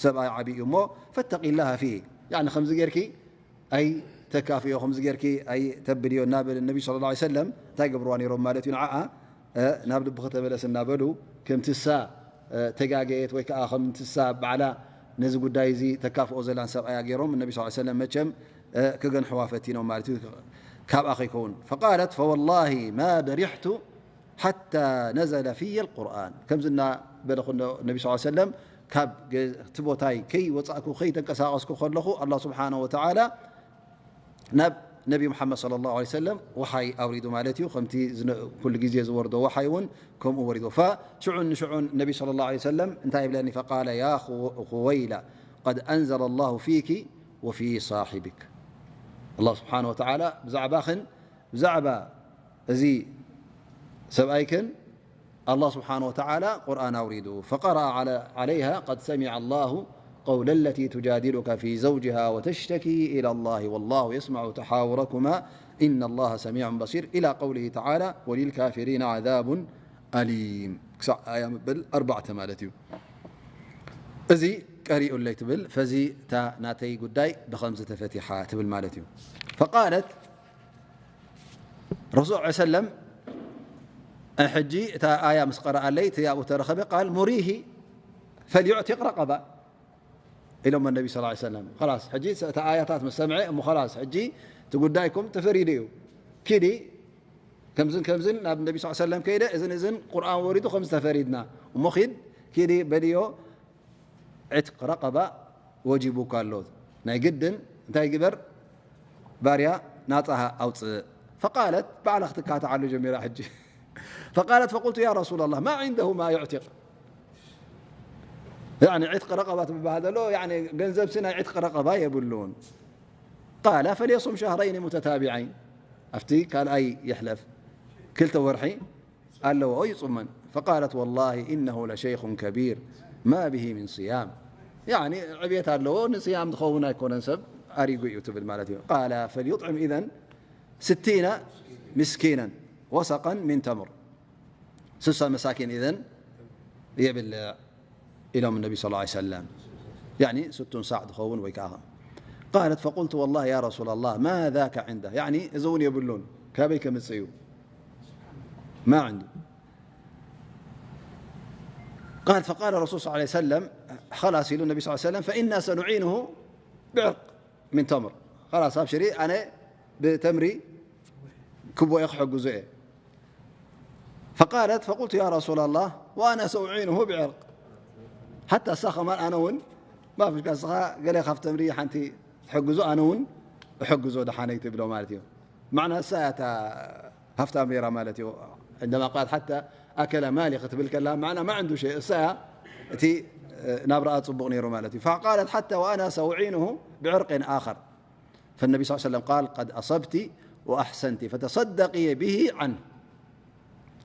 ሰብኣይ ዓቢ እዩ እሞ فاتقي الله فيه. يعني ከምዚ ጌርኪ ኣይተካፍዮ ከምዚ ጌርኪ ኣይተብልዮ እናበለ ነቢ صلى الله عليه وسلم እንታይ ገብርዋ ነይሮም ማለት እዩ ንዓኣ ናብ ልብኺ ተመለስ እናበሉ ከምቲ እሳ ተጋገየት ወይ ከዓ ከምቲ እሳ ባዕላ ነዚ ጉዳይ እዚ ተካፍኦ ዘላን ሰብኣያ ገይሮም ነቢ صلى الله عليه وسلم መቸም ክገንሕዋ ፈቲኖም ማለት እዩ ካብኣ ከይከውን فقالت فوالله ما برحت حتى نزل في القرآن ከምዚ እናበለ ነቢ صلى الله عليه وسلم ካብ እቲ ቦታይ ከይወፃእኩ ከይተንቀሳቀስኩ ከለኹ الله سبحانه وتعالى ናብ ነቢ محمد صلى الله عليه وسلم وحي ኣውሪዱ ማለት እዩ ከምቲ ኩሉ ግዜ ዝወርዶ وحي እውን ከምኡ ወሪዶ فሽዑን ንሽዑን ነቢ صلى الله عليه وسلم እንታይ ይብለኒ فقال يا خويلة قد أنزل الله فيك وفي صاحبك الله سبحانه وتعالى ብዛዕባኽን ብዛዕባ እዚ ሰብኣይክን الله سبحانه وتعالى قرآن أوريده فقرأ على عليها قد سمع الله قول التي تجادلك في زوجها وتشتكي إلى الله والله يسمع تحاوركما إن الله سميع بصير إلى قوله تعالى وللكافرين عذاب أليم. ክሳዕ ኣያ ምብል ኣርባዕተ ማለት እዩ። እዚ ቀሪኡለይ ትብል ፈዚ እታ ናተይ ጉዳይ ብኸምዚ ተፈቲሓ ትብል ማለት እዩ። فقالت ረሱል ዐ ሰለም ሕጂ እታ ኣያ ምስ ቀረኣለይ እቲ ኣብኡ ተረኸበ ቃል ሙሪሂ ፈልዩዕቲቅ ረቀባ ኢሎም ነቢ ስ ሰለም ላስ ሕጂ እታ ኣያታት ምስ ሰምዐ እሞ ላስ ሕጂ እቲ ጉዳይኩም ተፈሪዱ እዩ ኪዲ ከምዝን ከምዝን ናብ ነቢ ስ ሰለም ከይደ እዝን እዝን ቁርኣን ወሪዱ ከምዚ ተፈሪድና እሞ ኪድ ኪዲ በልዮ ዕትቅ ረቀባ ወጂቡካ ኣሎ ናይ ግድን እንታይ ግበር ባርያ ናፃ ኣውፅእ فقالت ባዕላ ክትካትዓሉ ጀሚራ ሕጂ فقالت فقلت يا رسول الله ما عنده ما يعتق يعني ዕትቅ ረቀባ ትበሃል ዘሎ ገንዘብሲ ናይ ዕትቅ ረቀባ የብሉን قال فليصم شهرين متتابعين ኣብቲ ካልኣይ ይሕለፍ ክልተ ወርሒ ኣለዎ ይጹመን فقالت والله إنه لشيخ كبير ما به من صيام يعني ዕብየት ኣለዎ ንስያም ዝኸውን ኣይኮነን ሰብ ኣሪጉ እዩ ትብል ማለት እዩ قال فليطعم إذن ستين مسكينا وسقا من تمر ስሳ መሳኪን إذن የብልዕ ኢሎም ነቢ صلى الله عليه وسلم يعني ستون ሳዕ ዝኸውን ወይ ከዓ قالت فقلت والله يا رسول الله ما ذاك عنده يعني እዚ እውን የብሉን ካበይ ከምፅእ እዩ ما عنده قال فقال رسول صلى الله عليه وسلم خلاص ኢሉ ነቢ صلى الله عليه وسلم فإنا سنعينه بعرق من تمر خلاص أبشري ኣነ ብተምሪ ክቦ ክሕግዞ እየ فقالت فقلت يا رسول الله وأنا سأعينه بعرق حتى እሳ ከማን ኣነ እውን ما فيش እሳ ገለ ካብ ተምሪ ሓንቲ ትሕግዞ ኣነ እውን እሕግዞ ደሓነይ ትብሎ ማለት እዩ معنا እሳ እያ እታ ሃፍታም ነይራ ማለት እዩ عندما قالت حتى أكل مالي ክትብል ከላ معنا ما عنده شيء እሳ እያ እቲ ናብራኣ ፅቡቕ ነይሩ ማለት እዩ فقالت حتى وأنا سأعينه بعرق آخر فالنبي صلى الله عليه وسلم قال قد أصبت وأحسنت فتصدقي به عنه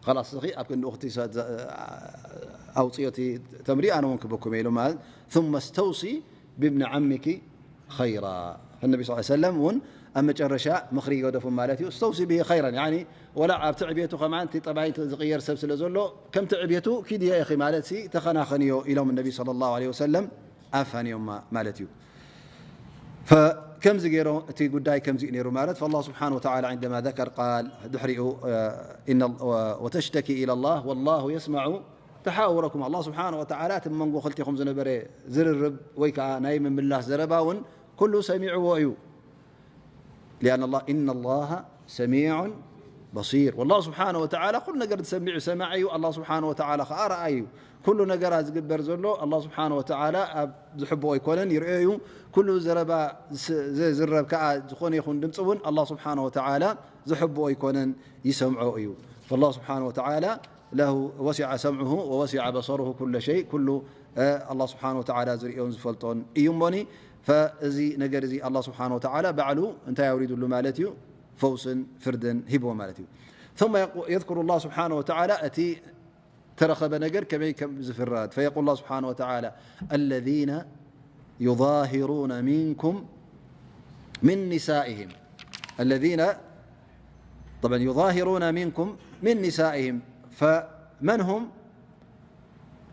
خلاص እኺ ኣብ ክንዲ እኽቲ ኣውፅዮ እቲ ተምሪ ኣነ እውን ክበኩም ኢሉ ማለት ثم استوصي بابن عمك خيرا فالنبي صلى الله عليه وسلم እውን ኣብ መጨረሻ ምኽሪ ይገደፉ ማለት እዩ استوصي به خيرا يعني ወላ ኣብቲ ዕብየቱ ከማን እቲ ጠባይ ዝቕየር ሰብ ስለ ዘሎ ከምቲ ዕብየቱ ኪድዮ ኢኺ ማለት ሲ ተኸናኸንዮ ኢሎም النبي صلى الله عليه وسلم ኣፋንዮማ ማለት እዩ فكان ከምዚ ገይሮ እቲ ጉዳይ ከምዚ እዩ ነይሩ ማለት። فالله سبحانه وتعالى عندما ذكر قال ድሕሪኡ إن وتشتكي إلى الله والله يسمع تحاوركم. الله سبحانه وتعالى እቲ መንጎ ክልቲኹም ዝነበረ ዝርርብ ወይ ከዓ ናይ ምምላስ ዘረባ እውን ኩሉ ሰሚዕዎ እዩ። لأن الله إن الله سميع بصير. والله سبحانه وتعالى ኩሉ ነገር ዝሰሚዕ ሰማዒ እዩ። الله سبحانه وتعالى ከዓ ረኣይ እዩ። ኩሉ ነገራት ዝግበር ዘሎ الله سبحانه وتعالى ኣብ ዝሕብኦ ኣይኮነን፣ ይርእዮ እዩ። ኩሉ ዘረባ ዝስ- ዝዝረብ ከዓ ዝኾነ ይኹን ድምፂ እውን الله سبحانه وتعالى ዝሕብኦ ኣይኮነን፣ ይሰምዖ እዩ። فالله سبحانه وتعالى له وسع سمعه ووسع بصره كل شيء، ኩሉ الله سبحانه وتعالى ዝርእዮን ዝፈልጦን እዩ እሞኒ። فእዚ ነገር እዚ الله سبحانه وتعالى ባዕሉ እንታይ ኣውሪዱሉ ማለት እዩ? ፈውስን ፍርድን ሂብዎ ማለት እዩ። ثم يذكر الله سبحانه وتعالى እቲ ተረኸበ ነገር ከመይ ከም ዝፍረድ فيقول الله سبحانه وتعالى الذين يظاهرون منكم من نسائهم الذين طبعا يظاهرون منكم من نسائهم فمن هم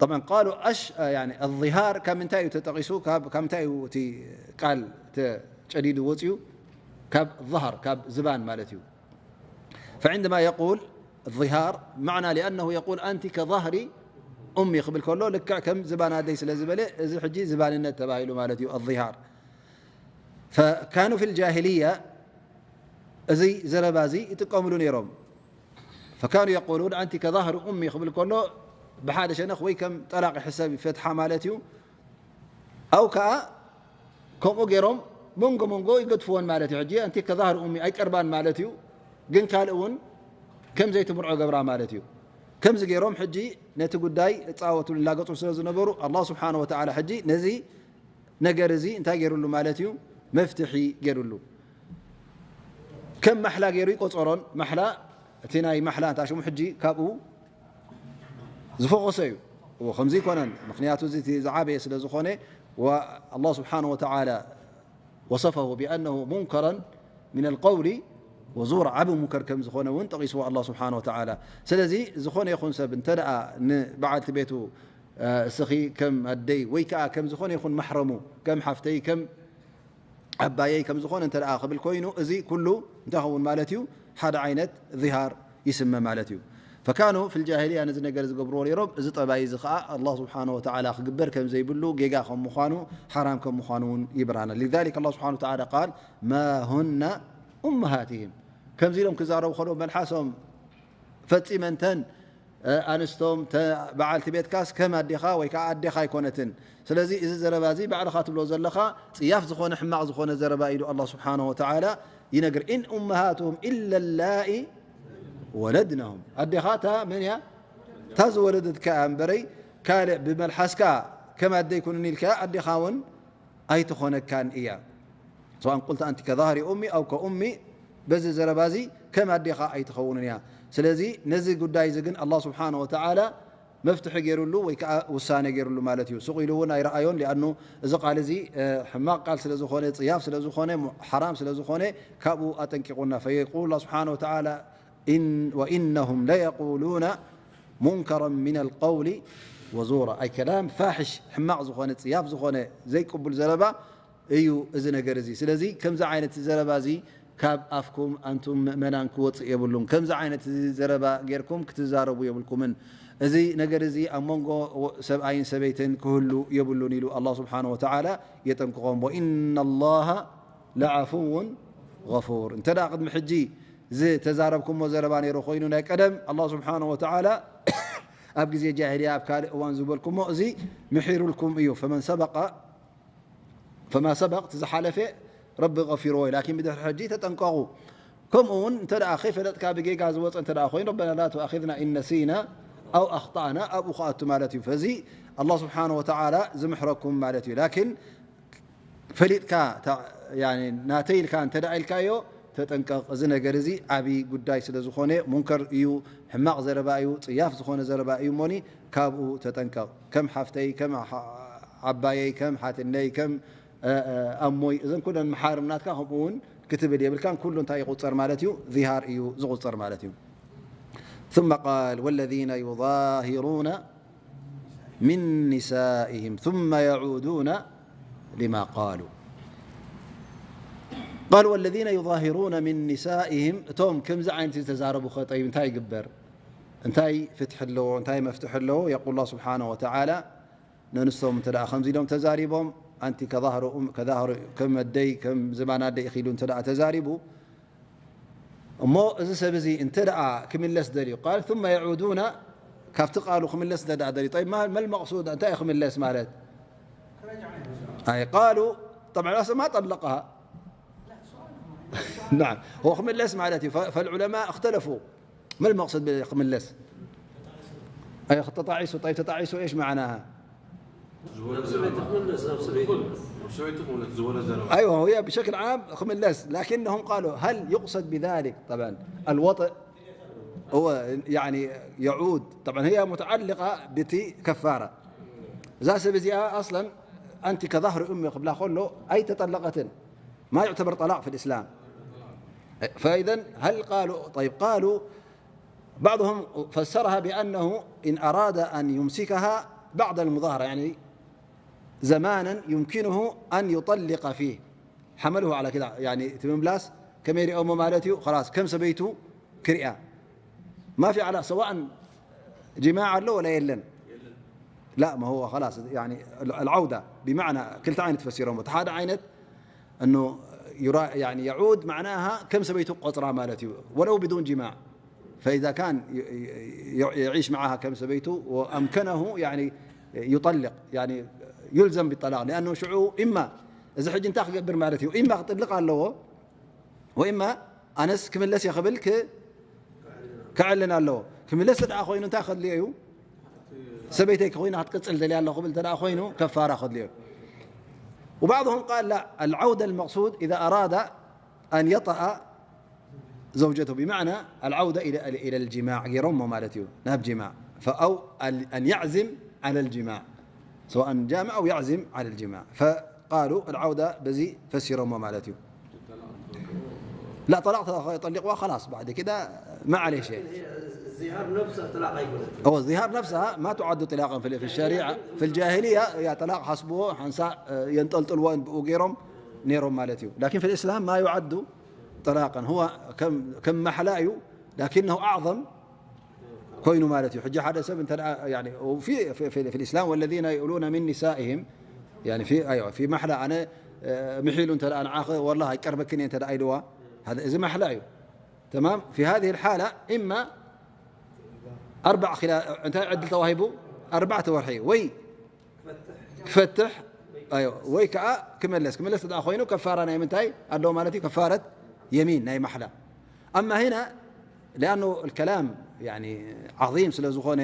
طبعا قالوا أش يعني الظهار ካብ ምንታይ እዩ ተጠቒሱ ካብ ካብ ምንታይ እዩ እቲ ቃል ተጨዲዱ ወፂኡ ካብ ظهر ካብ ዝባን ማለት እዩ فعندما يقول الظهار معنى لأنه يقول أنت كظهر أمي ክብል ከሎ ልክዕ ከም ዝባን ኣደይ ስለ ዝበለ እዚ ሕጂ ዝባንነት ተባሂሉ ማለት እዩ الظهار فكانوا في الجاهلية እዚ ዘረባ እዚ ይጥቀምሉ ነይሮም فكانوا يقولون أنت كظهر أمي ክብል ከሎ ብሓደ ሸነኽ ወይ ከም ጠላቕ ይሕሰብ ይፈትሓ ማለት እዩ ኣው ከዓ ከምኡ ገይሮም መንጎ መንጎ ይገድፍዎን ማለት እዩ ሕጂ أنت كظهر أمي ኣይቀርባን ማለት እዩ ግን ካልእ እውን ከም ዘይትምርዖ ገብራ ማለት እዩ ከምዚ ገይሮም ሕጂ ነቲ ጉዳይ እፃወትሉ ላገፁ ስለ ዝነበሩ الله سبحانه وتعالى ሕጂ ነዚ ነገር እዚ እንታይ ገይሩሉ ማለት እዩ መፍትሒ ገይሩሉ ከም ማሕላ ገይሩ ይቆፀሮን ማሕላ እቲ ናይ ማሕላ እንታይ ሽሙ ሕጂ ካብኡ ዝፈኾሰ እዩ እዎ ከምዚ ይኮነን ምክንያቱ እዚ እቲ ዝዓበየ ስለ ዝኾነ الله سبحانه وتعالى وصفه بأنه منكرا من القول وزورا ዓቢ ሙንከር ከም ዝኾነ እውን ጠቂስዎ الله سبحانه وتعالى ስለዚ ዝኾነ ይኹን ሰብ እንተ ደኣ ንበዓልቲ ቤቱ እስኺ ከም ኣደይ ወይ ከዓ ከም ዝኾነ ይኹን ማሕረሙ ከም ሓፍተይ ከም ዓባየይ ከም ዝኾነ እንተ ደኣ ክብል ኮይኑ እዚ ኩሉ እንታይ ኸውን ማለት እዩ ሓደ ዓይነት ዚሃር ይስመ ማለት እዩ فكانوا في الجاهلية ነዚ ነገር ዝገብርዎ ነይሮም እዚ ጠባይ እዚ ከዓ الله سبحانه وتعالى ክግበር ከም ዘይብሉ ጌጋ ከም ምዃኑ ሓራም ከም ምዃኑ እውን ይብራና لذلك الله سبحانه وتعالى قال ما هن أمهاتهم ከምዚ ኢሎም ክዛረቡ ከለዉ መልሓሶም ፈፂመንተን ኣንስቶም በዓልቲ ቤትካስ ከም ኣዴኻ ወይ ከዓ ኣዴኻ ኣይኮነትን ስለዚ እዚ ዘረባ እዚ ባዕልኻ ትብሎ ዘለኻ ፅያፍ ዝኾነ ሕማቕ ዝኾነ ዘረባ ኢሉ ኣላ ስብሓን ወተዓላ ይነግር إن أمهاتهم إلا اللائي ولدنهم ኣዴኻ እታ መን እያ እታ ዝወለደትካ እያ እምበረይ ካልእ ብመልሓስካ ከም ኣደይ ኩንኒ ኢልካ ኣዴኻ እውን ኣይትኾነካን እያ سواء قلت أنت كظهر أمي أو كأمي በዚ ዘረባ እዚ ከም ኣዴኻ ኣይትኸውንን እያ ስለዚ ነዚ ጉዳይ እዚ ግን ኣላ ስብሓን ወተዓላ መፍትሒ ገይሩሉ ወይ ከዓ ውሳነ ገይሩሉ ማለት እዩ ስቕ ኢሉ እውን ኣይረኣዮን ሊኣኑ እዚ ቃል እዚ ሕማቕ ቃል ስለ ዝኾነ ፅያፍ ስለ ዝኾነ ሓራም ስለ ዝኾነ ካብኡ ኣጠንቂቑና فيقول الله سبحانه وتعالى إن وإنهم ليقولون منكرا من القول وزورا أي كلام فاحش ሕማቕ ዝኾነ ፅያፍ ዝኾነ ዘይቅቡል ዘረባ እዩ እዚ ነገር እዚ ስለዚ ከምዚ ዓይነት ዘረባ እዚ ካብ ኣፍኩም ኣንቱም ምእመናን ክወፅእ የብሉን ከምዚ ዓይነት እዚ ዘረባ ጌርኩም ክትዛረቡ የብልኩምን እዚ ነገር እዚ ኣብ መንጎ ሰብኣይን ሰበይትን ክህሉ የብሉን ኢሉ ኣላ ስብሓን ወተዓላ የጠንቅቖም وإن الله لعفو غفور እንተ ደኣ ቅድሚ ሕጂ ዝተዛረብኩሞ ዘረባ ነይሩ ኮይኑ ናይ ቀደም ኣላ ስብሓን ወተዓላ ኣብ ግዜ ጃሂልያ ኣብ ካልእ እዋን ዝበልኩሞ እዚ ምሒሩልኩም እዩ فمن سبق فما سبق ዝሓለፈ ረቢ غፊርዎ እዩ ላኪን ብድሕሪ ሕጂ ተጠንቀቑ ከምኡ እውን እንተ ደኣ ከይፈለጥካ ብጌጋ ዝወፀ እንተ ደኣ ኮይኑ ربنا لا تؤاخذنا إن نسينا أو أخطأنا ኣብኡ ክኣቱ ማለት እዩ ፈዚ ኣላ ስብሓን ወተዓላ ዝምሕረኩም ማለት እዩ ላኪን ፈሊጥካ ናተይ ኢልካ እንተ ኢልካዮ ተጠንቀቕ እዚ ነገር እዚ ዓብዪ ጉዳይ ስለ ዝኾነ ሙንከር እዩ ሕማቕ ዘረባ እዩ ፅያፍ ዝኾነ ዘረባ እዩ እሞኒ ካብኡ ተጠንቀቕ ከም ሓፍተይ ከም ዓባየይ ከም ሓትነይ ከም ኣሞይ እዘን ኩለን መሓርም ናትካ ከምኡ እውን ክትብል የብልካን ኩሉ እንታይ ይቁፀር ማለት እዩ ዚሃር እዩ ዝቁፀር ማለት እዩ ثم قال والذين يظاهرون من نسائهم ثم يعودون لما قالوا قال والذين يظاهرون من نسائهم እቶም ከምዚ ዓይነት ዝተዛረቡ ኸ ጠይብ እንታይ ይግበር እንታይ ፍትሒ ኣለዎ እንታይ መፍትሒ ኣለዎ يقول الله سبحانه وتعالى ነንስቶም እንተ ደኣ ከምዚ ኢሎም ተዛሪቦም ኣንቲ ከዛህሩ ከም ኣደይ ከም ዝባን ኣደይ ኢኺሉ እንተ ደኣ ተዛሪቡ እሞ እዚ ሰብ እዚ እንተ ደኣ ክምለስ ደልዩ ቃል ثم يعودون ካብቲ ቃሉ ክምለስ እንተ ደኣ ደልዩ طيب ما المقصود እንታይ ክምለስ ማለት أي قالوا طبعا أصلا ما طلقها نعم هو ክምለስ ማለት እዩ فالعلماء اختلفوا ما المقصود بክምለስ أي ተጣዒሱ طيب ተጣዒሱ إيش معناها أيوة هي بشكل عام ክምለስ لكنهم قالوا هل يقصد بذلك طبعا الوطئ هو يعني يعود طبعا هي متعلقة بتي كفارة እዛ ሰብ እዚኣ أصلا أنت كظهر أمي ክብላ ከሎ ኣይተጠለቀትን ما يعتبر طلاق في الإسلام فإذا هل قالوا طيب قالوا بعضهم فسرها بأنه إن أراد أن يمسكها بعد المظاهرة يعني زمانا يمكنه أن يطلق فيه حمله على كده يعني እቲ ምምላስ ከመይ ሪኦሞ ማለት እዩ خلاص ከም ሰበይቱ ክሪኣ ما في علاقة سواء جماع ኣሎ ولا የለን لا ما هو خلاص يعني العودة بمعنى ክልተ ዓይነት ፈሲሮሞ እቲ ሓደ ዓይነት أنه يرا يعني يعود معناها ከም ሰበይቱ ቆጽራ ማለት እዩ ولو بدون جماع فإذا كان يعيش معها كم سبيته وأمكنه يعني يطلق يعني يلزم بالطلاق لأنه شعو إما إذا حج انت خبر مالتي وإما تطلق له وإما أنس كم اللس يخبل كعلن له كم اللس دعا خوين انت أخذ ليه سبيتك خوين هتقتل دليل الله قبل تدعا خوينه كفارة أخذ ليه وبعضهم قال لا العودة المقصود إذا أراد أن يطأ زوجته بمعنى العودة إلى إلى الجماع ገይሮሞ ማለት እዩ ናብ جماع فأو أن يعزم على الجماع سواء جامع أو يعزم على الجماع فقالوا العودة በዚ ፈሲሮሞ ማለት እዩ لا طلاق طلقوا خلاص بعد كده ما عليه شيء هو الظهار نفسها ما تعد طلاقا في الشريعة في الجاهلية يا طلاق حسبه حنسا ينطلطلوا بقوا ገይሮም ነይሮም ማለት እዩ لكن في الإسلام ما يعد طلاقا هو كم كم محلا እዩ لكنه أعظم ኮይኑ ማለት እዩ ሕጂ ሓደ ሰብ እንተ في في في الإسلام والذين يؤلون من نسائهم يعني في أيوة في محلا ኣነ ምሒሉ እንተ ንዓኺ والله ኣይቀርበክን እየ እንተ ኢልዋ እዚ ማሕላ እዩ تمام في هذه الحالة إما أربع خلال እንታይ ዕድል ተዋሂቡ ኣርባዕተ ወርሒ ወይ ክፈትሕ ኣዮ ወይ ከዓ ክመለስ ክመለስ ተደኣ ኮይኑ ከፋራ ናይ ምንታይ ኣለዎ ማለት እዩ ከፋረት የሚን ናይ ማሕላ أما هنا لأنه الكلام يعني عظيم ስለ ዝኾነ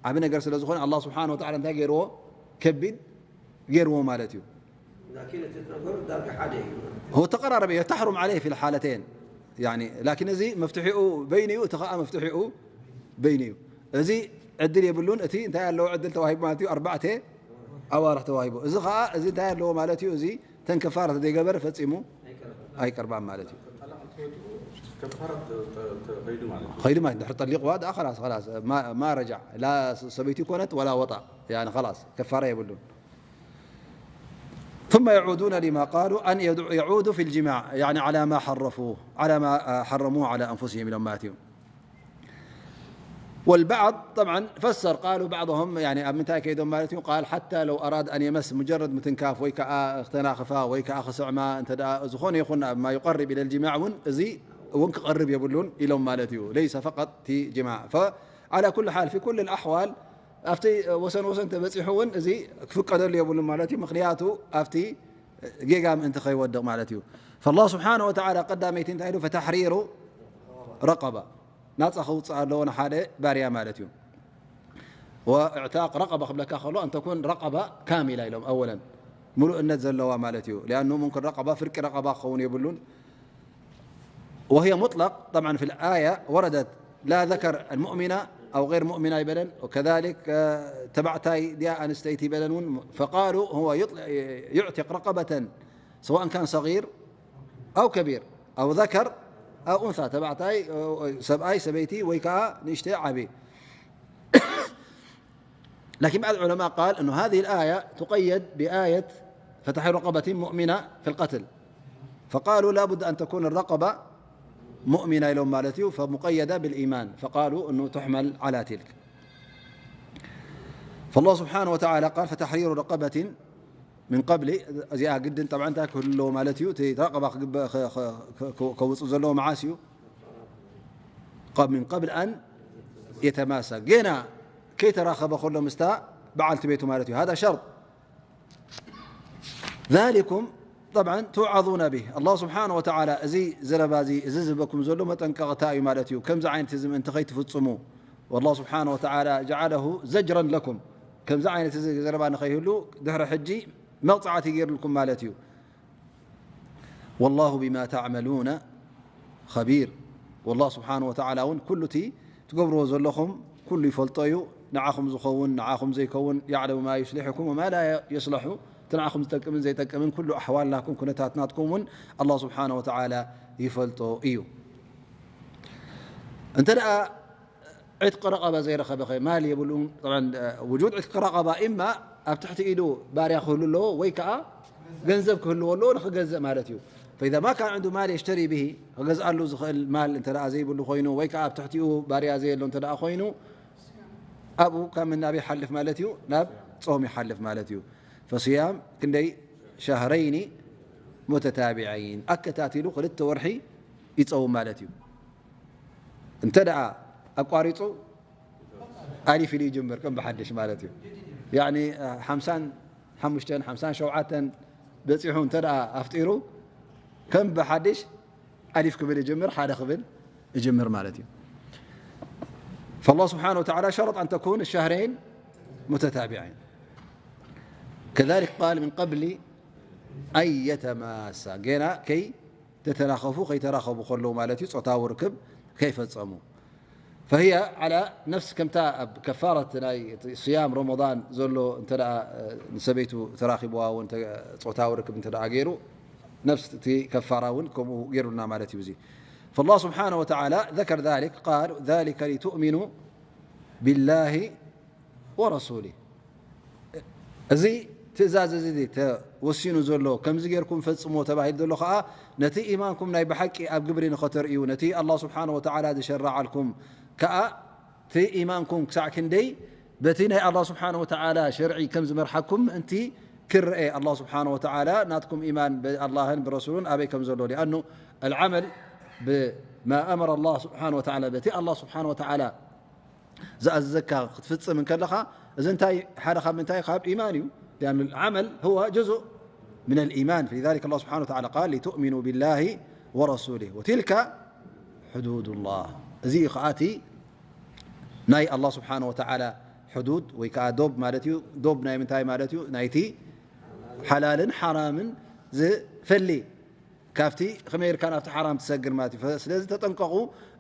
ዓቢ ነገር ስለ ዝኾነ الله سبحانه وتعالى እንታይ ገይርዎ ከቢድ ገይርዎ ማለት እዩ هو تقرارب تحرم عليه في الحالتين يعني لكن እዚ መፍትሒኡ በይኑ እዩ እቲ ከዓ መፍትሒኡ በይኑ እዩ እዚ ዕድል የብሉን እቲ እንታይ ኣለዎ ዕድል ተዋሂቡ ማለት እዩ ኣርባዕተ ኣዋርሕ ተዋሂቡ እዚ ከዓ እዚ እንታይ ኣለዎ ማለት እዩ እዚ ተንከፋር ዘይገበረ ፈፂሙ ኣይቀርባን ማለት እዩ ከይዱ ማለት ድሕሪ ጠሊቕዋ ደኣ خلاص خلاص ما رجع لا ሰበይቲ ኮነት ولا وطأ يعني خلاص ከፋራ የብሉን ثم يعودون لما قالوا أن يعودوا في الجماع يعني على ما حرفوه على ما حرموه على أنفسهم ኢሎም ማለት እዩ والبعض طبعا فسر قالوا بعضهم يعني ኣብ ምንታይ ከይዶም ማለት እዩ قال حتى لو أراد أن يمس مجرد ምትንካፍ ወይ ከዓ ክተናኽፋ ወይ ከዓ ክስዕማ እንተ ዝኾነ ይኹን ما يقرب إلى الجماع እውን እዚ እውን ክቐርብ የብሉን ኢሎም ማለት እዩ ليس فقط في جماع فعلى كل حال في كل الأحوال ኣብቲ ወሰን ወሰን ተበፂሑ እውን እዚ ክፍቀደሉ የብሉን ማለት እዩ ምክንያቱ ኣብቲ ጌጋ ምእንቲ ከይወድቕ ማለት እዩ فالله سبحانه وتعالى ቀዳመይቲ እንታይ ኢሉ فتحرير رقبة ናፃ ከውፅእ ኣለዎ ንሓደ ባርያ ማለት እዩ واعتاق رقبة ክብለካ ከሎ أن تكون رقبة كاملة ኢሎም أولا ምሉእነት ዘለዋ ማለት እዩ لأنه ممكن رقبة ፍርቂ رقبة ክኸውን የብሉን وهي مطلق طبعا في الآية وردت لا ذكر المؤمنة أو غير مؤمنة ይበለን وكذلك ተባዕታይ ድያ ኣንስተይቲ ይበለን እውን فقالوا هو يعتق رقبة سواء كان صغير أو كبير أو ذكر أو أنثى ተባዕታይ ሰብኣይ ሰበይቲ ወይ ከዓ ንእሽተ ዓቢ لكن بعض العلماء قال أن هذه الآية تقيد بآية فتح رقبة مؤمنة في القتل فقالوا لا بد أن تكون الرقبة مؤمنة ኢሎም ማለት እዩ. فمقيدة بالإيمان، فقالوا أنه تحمل على تلك. فالله سبحانه وتعالى قال: فتحرير رقبة من قبل، እዚኣ ግድን طبعا እንታይ ክህሉ ኣለዎ ማለት እዩ። እቲ ረቀባ ክግበ-፣ ከ-፣ ከ-፣ ከ-፣ ከውፅእ ዘለዎ መዓስ እዩ? قبل، من قبل أن يتماسا، ጌና ከይተራኸበ ከሎ ምስታ በዓልቲ ቤቱ ማለት እዩ። هذا شرط. ذلكم طبعا توعظون به. الله سبحانه وتعالى እዚ ዘረባ እዚ፣ እዚ ዝህበኩም ዘሎ መጠንቀቕታ እዩ ማለት እዩ። ከምዚ ዓይነት እዚ ምእንቲ ከይትፍጽሙ፣ والله سبحانه وتعالى جعله زجرا لكم። ከምዚ ዓይነት እዚ ዘረባ ንኸይህሉ ድሕሪ ሕጂ መቕጻዕቲ ገይርልኩም ማለት እዩ። والله بما تعملون خبير. والله سبحانه وتعالى እውን ኩሉ እቲ ትገብርዎ ዘለኹም ኩሉ ይፈልጦ እዩ። ንዓኹም ዝኸውን፣ ንዓኹም ዘይከውን፣ يعلم ما يصلحكم وما لا يصلح። እቲ ንዓኹም ዝጠቅምን ዘይጠቅምን ኩሉ ኣሕዋል ናትኩም፣ ኩነታት ናትኩም እውን ኣላህ ስብሓነ ወተዓላ ይፈልጦ እዩ። እንተ ደኣ ዕትቂ ረቐባ ዘይረኸበ ኸ ማል የብሉን። ጠብዓን፣ ውጁድ ዕትቂ ረቐባ ኢማ ኣብ ትሕቲ ኢዱ ባርያ ክህሉ ኣለዎ ወይ ከኣ ገንዘብ ክህልዎ ኣለዎ ንኽገዝእ ማለት እዩ። فإذا ما كان عنده مال يشتري به፣ ክገዝኣሉ ዝኽእል ማል እንተ ደኣ ዘይብሉ ኮይኑ ወይ ከኣ ኣብ ትሕቲኡ ባርያ ዘየሎ እንተ ደኣ ኮይኑ ኣብኡ ካብ ምንባብ ይሓልፍ ማለት እዩ፣ ናብ ጾም ይሓልፍ ማለት እዩ። فصيام ክንደይ؟ شهرين متتابعين፣ ኣከታቲሉ ክልተ ወርሒ ይጸውም ማለት እዩ። እንተ ደኣ ኣቋሪጹ ኣሊፍ ኢሉ ይጅምር ከም ብሓድሽ ማለት እዩ። ያኒ ሓምሳን ሓሙሽተን ሓምሳን ሸውዓተን በጺሑ እንተ ደኣ ኣፍጢሩ ከም ብሓድሽ ኣሊፍ ክብል ይጅምር፣ ሓደ ክብል ይጅምር ማለት እዩ። فالله سبحانه وتعالى شرط أن تكون الشهرين متتابعين. كذلك قال من قبل أن يتماسا، ጌና ከይ ተተራኸፉ፣ ከይተራኸቡ ከለዉ ማለት እዩ፣ ጾታዊ ርክብ ከይፈጸሙ። فهي على نفس ከምታ ኣብ ከፋረት ናይ እቲ صيام رمضان ዘሎ እንተ ደኣ፣ እ፣ ንሰበይቱ ተራኺብዋ እውን ተ-፣ ጾታዊ ርክብ እንተ ደኣ ገይሩ፣ ነፍስ እቲ ከፋራ እውን ከምኡ ገይሩልና ማለት እዩ። እዚ فالله سبحانه وتعالى ذكر ذلك، قال: ذلك لتؤمنوا بالله ورسوله። እዚ ትእዛዝ እዚ ተወሲኑ ዘሎ፣ ከምዚ ጌርኩም ፈጽምዎ ተባሂሉ ዘሎ ኸኣ፣ ነቲ ኢማንኩም ናይ ብሓቂ ኣብ ግብሪ ንኸተርእዩ፣ ነቲ ኣላህ ስብሓነ ወተዓላ ዝሸረዓልኩም ከኣ፣ እቲ ኢማንኩም ክሳዕ ክንደይ በቲ ናይ ኣላህ ስብሓነ ወተዓላ ሸርዒ ከም ዝመርሓኩም ምእንቲ ክረኤ፣ ኣላህ ስብሓነ ወተዓላ ናትኩም ኢማን ብኣላህን ብረሱሉን ኣበይ ከም ዘሎ። ሊኣኑ ኣልዓመል ብማ ኣመረ ኣላህ ስብሓነ ወተዓላ፣ በቲ ኣላህ ስብሓነ ወተዓላ ዝኣዘዘካ ክትፍጽም እንከለኻ፣ እዚ እንታይ ሓደ ካብ ምንታይ? ካብ ኢማን እዩ። لأن العمل هو جزء من الإيمان. فلذلك الله سبحانه وتعالى قال: لتؤمنوا بالله ورسوله وتلك حدود الله. እዚ እዩ ከኣ እቲ ናይ ኣላህ ስብሓነ ወተዓላ ሕዱድ ወይ ከኣ ዶብ ማለት እዩ። ዶብ ናይ ምንታይ ማለት እዩ? ናይቲ ሓላልን ሓራምን ዝፈሊ፣ ካብቲ ከመይ ኢልካ ናብቲ ሓራም ትሰግር ማለት እዩ። ስለዚ ተጠንቀቑ።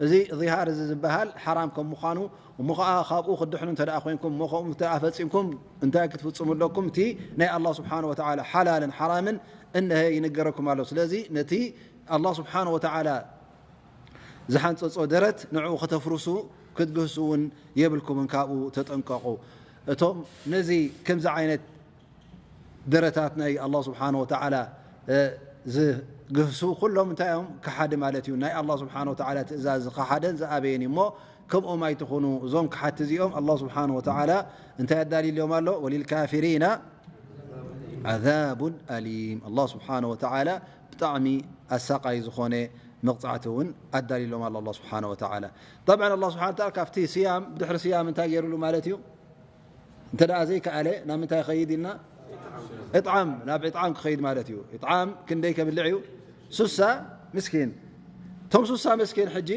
እዚ ዚሃር እዚ ዝበሃል ሓራም ከም ምዃኑ፣ እሞ ኸዓ ካብኡ ክትድሕኑ እንተ ደኣ ኮይንኩም፣ እሞ ከምኡ እንተ ደኣ ፈጺምኩም፣ እንታይ ክትፍጽሙ ኣለኩም? እቲ ናይ ኣላህ ስብሓነ ወተዓላ ሓላልን ሓራምን እነሀ ይንገረኩም ኣሎ። ስለዚ ነቲ ኣላህ ስብሓነ ወተዓላ ዝሓንጸጾ ደረት ንዕኡ ከተፍርሱ ክትግህሱ እውን የብልኩምን፣ ካብኡ ተጠንቀቑ። እቶም ነዚ ከምዚ ዓይነት ደረታት ናይ ኣላህ ስብሓነ ወተዓላ፣ እ፣ ዝግህሱ ኩሎም እንታይ እዮም? ከሓዲ ማለት እዩ። ናይ ኣላህ ስብሓነ ወተዓላ ትእዛዝ ዝኸሓደን ዝኣበየን እዩ። እሞ ከምኦም ኣይትኹኑ። እዞም ከሓድቲ እዚኦም ኣላህ ስብሓነ ወተዓላ እንታይ ኣዳልዩሎም ኣሎ? ወሊልካፊሪና ዓዛቡን ኣሊም። ኣላህ ስብሓነ ወተዓላ ብጣዕሚ ኣሳቃይ ዝኾነ መቕጻዕቲ እውን ኣዳልዩሎም ኣሎ ኣላህ ስብሓነ ወተዓላ። ጠብዓን ኣላህ ስብሓነ ወተዓላ ካብቲ ስያም፣ ብድሕሪ ስያም እንታይ ገይሩሉ ማለት እዩ? እንተ ደኣ ዘይከኣለ ናብ ምንታይ ይኸይድ ኢልና? ኢጥዓም፣ ናብ ኢጥዓም ክኸይድ ማለት እዩ። ኢጥዓም ክንደይ ከብልዕ እዩ? ሱሳ ምስኪን። እቶም ሱሳ ምስኪን ሕጂ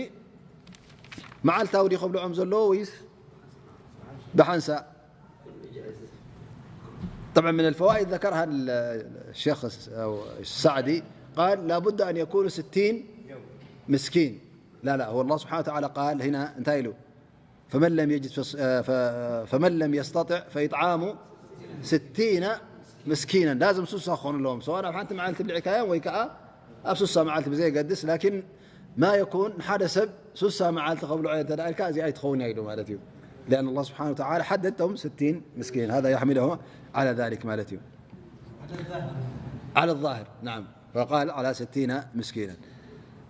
መዓልታዊ ድዩ ከብልዖም ዘለዎ ወይስ ብሓንሳእ؟ طبعا من الفوائد ذكرها ال-، الشيخ الس-، أو السعدي، قال: "لا بد أن يكونوا ستين مسكين". لا، لا، هو الله سبحانه وتعالى قال هنا، እንታይ ኢሉ? فمن لم يجد فص-، ف-، فمن لم يستطع فإطعام ستين مسكينا. ላዝም ሱሳ ክኾኑ ኣለዎም። ሰዋእ ኣብ ሓንቲ መዓልቲ ብልዕካዮም ወይ ከኣ ኣብ ሱሳ መዓልቲ ብዘየገድስ፣ ላኪን ማ የኩን ንሓደ ሰብ ሱሳ መዓልቲ ከብልዖ እንተ ደኣ ኢልካ፣ እዚኣ ኣይትኸውን እያ ኢሉ ማለት እዩ። لأن الله سبحانه وتعالى حدد ستين مسكين، هذا يحمله على ذلك ማለት እዩ። على الظاهر، نعم. فقال على ستين مسكينا.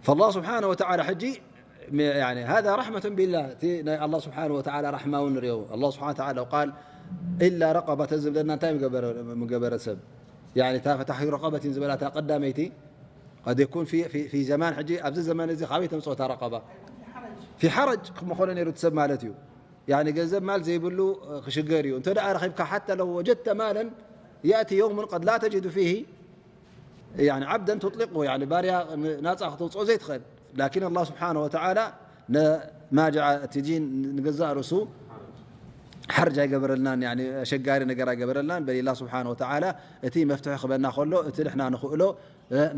فالله سبحانه وتعالى ሕጂ يعني هذا رحمة بالله، እቲ ናይ الله سبحانه وتعالى ራሕማ እውን ንሪኦ። الله سبحانه وتعالى قال إلا رقبة ዝብለና እንታይ ምገበረ ሰብ؟ يعني እታ فتحرير رقبة ዝበላ እታ ቀዳመይቲ قد يكون في في في زمان ሕጂ ኣብዚ ዘመን እዚ ካበይ ተምፅኦ እታ رقبة؟ في حرج ክመኾነ ነይሩ እቲ ሰብ ማለት እዩ። يعني ገንዘብ ማል ዘይብሉ ክሽገር እዩ። እንተ ደኣ ረኺብካ حتى لو وجدت مالا يأتي يوم قد لا تجد فيه يعني عبدا تطلقه، يعني ባርያ ናጻ ክተውጽኦ ዘይትኽእል። لكن الله سبحانه وتعالى نما جعل እቲ ዲን ንገዛእ ርእሱ ሓርጅ ኣይገበረልናን፣ يعني ኣሸጋሪ ነገር ኣይገበረልናን። በል الله سبحانه وتعالى እቲ መፍትሒ ክበና ከሎ እቲ ንሕና ንኽእሎ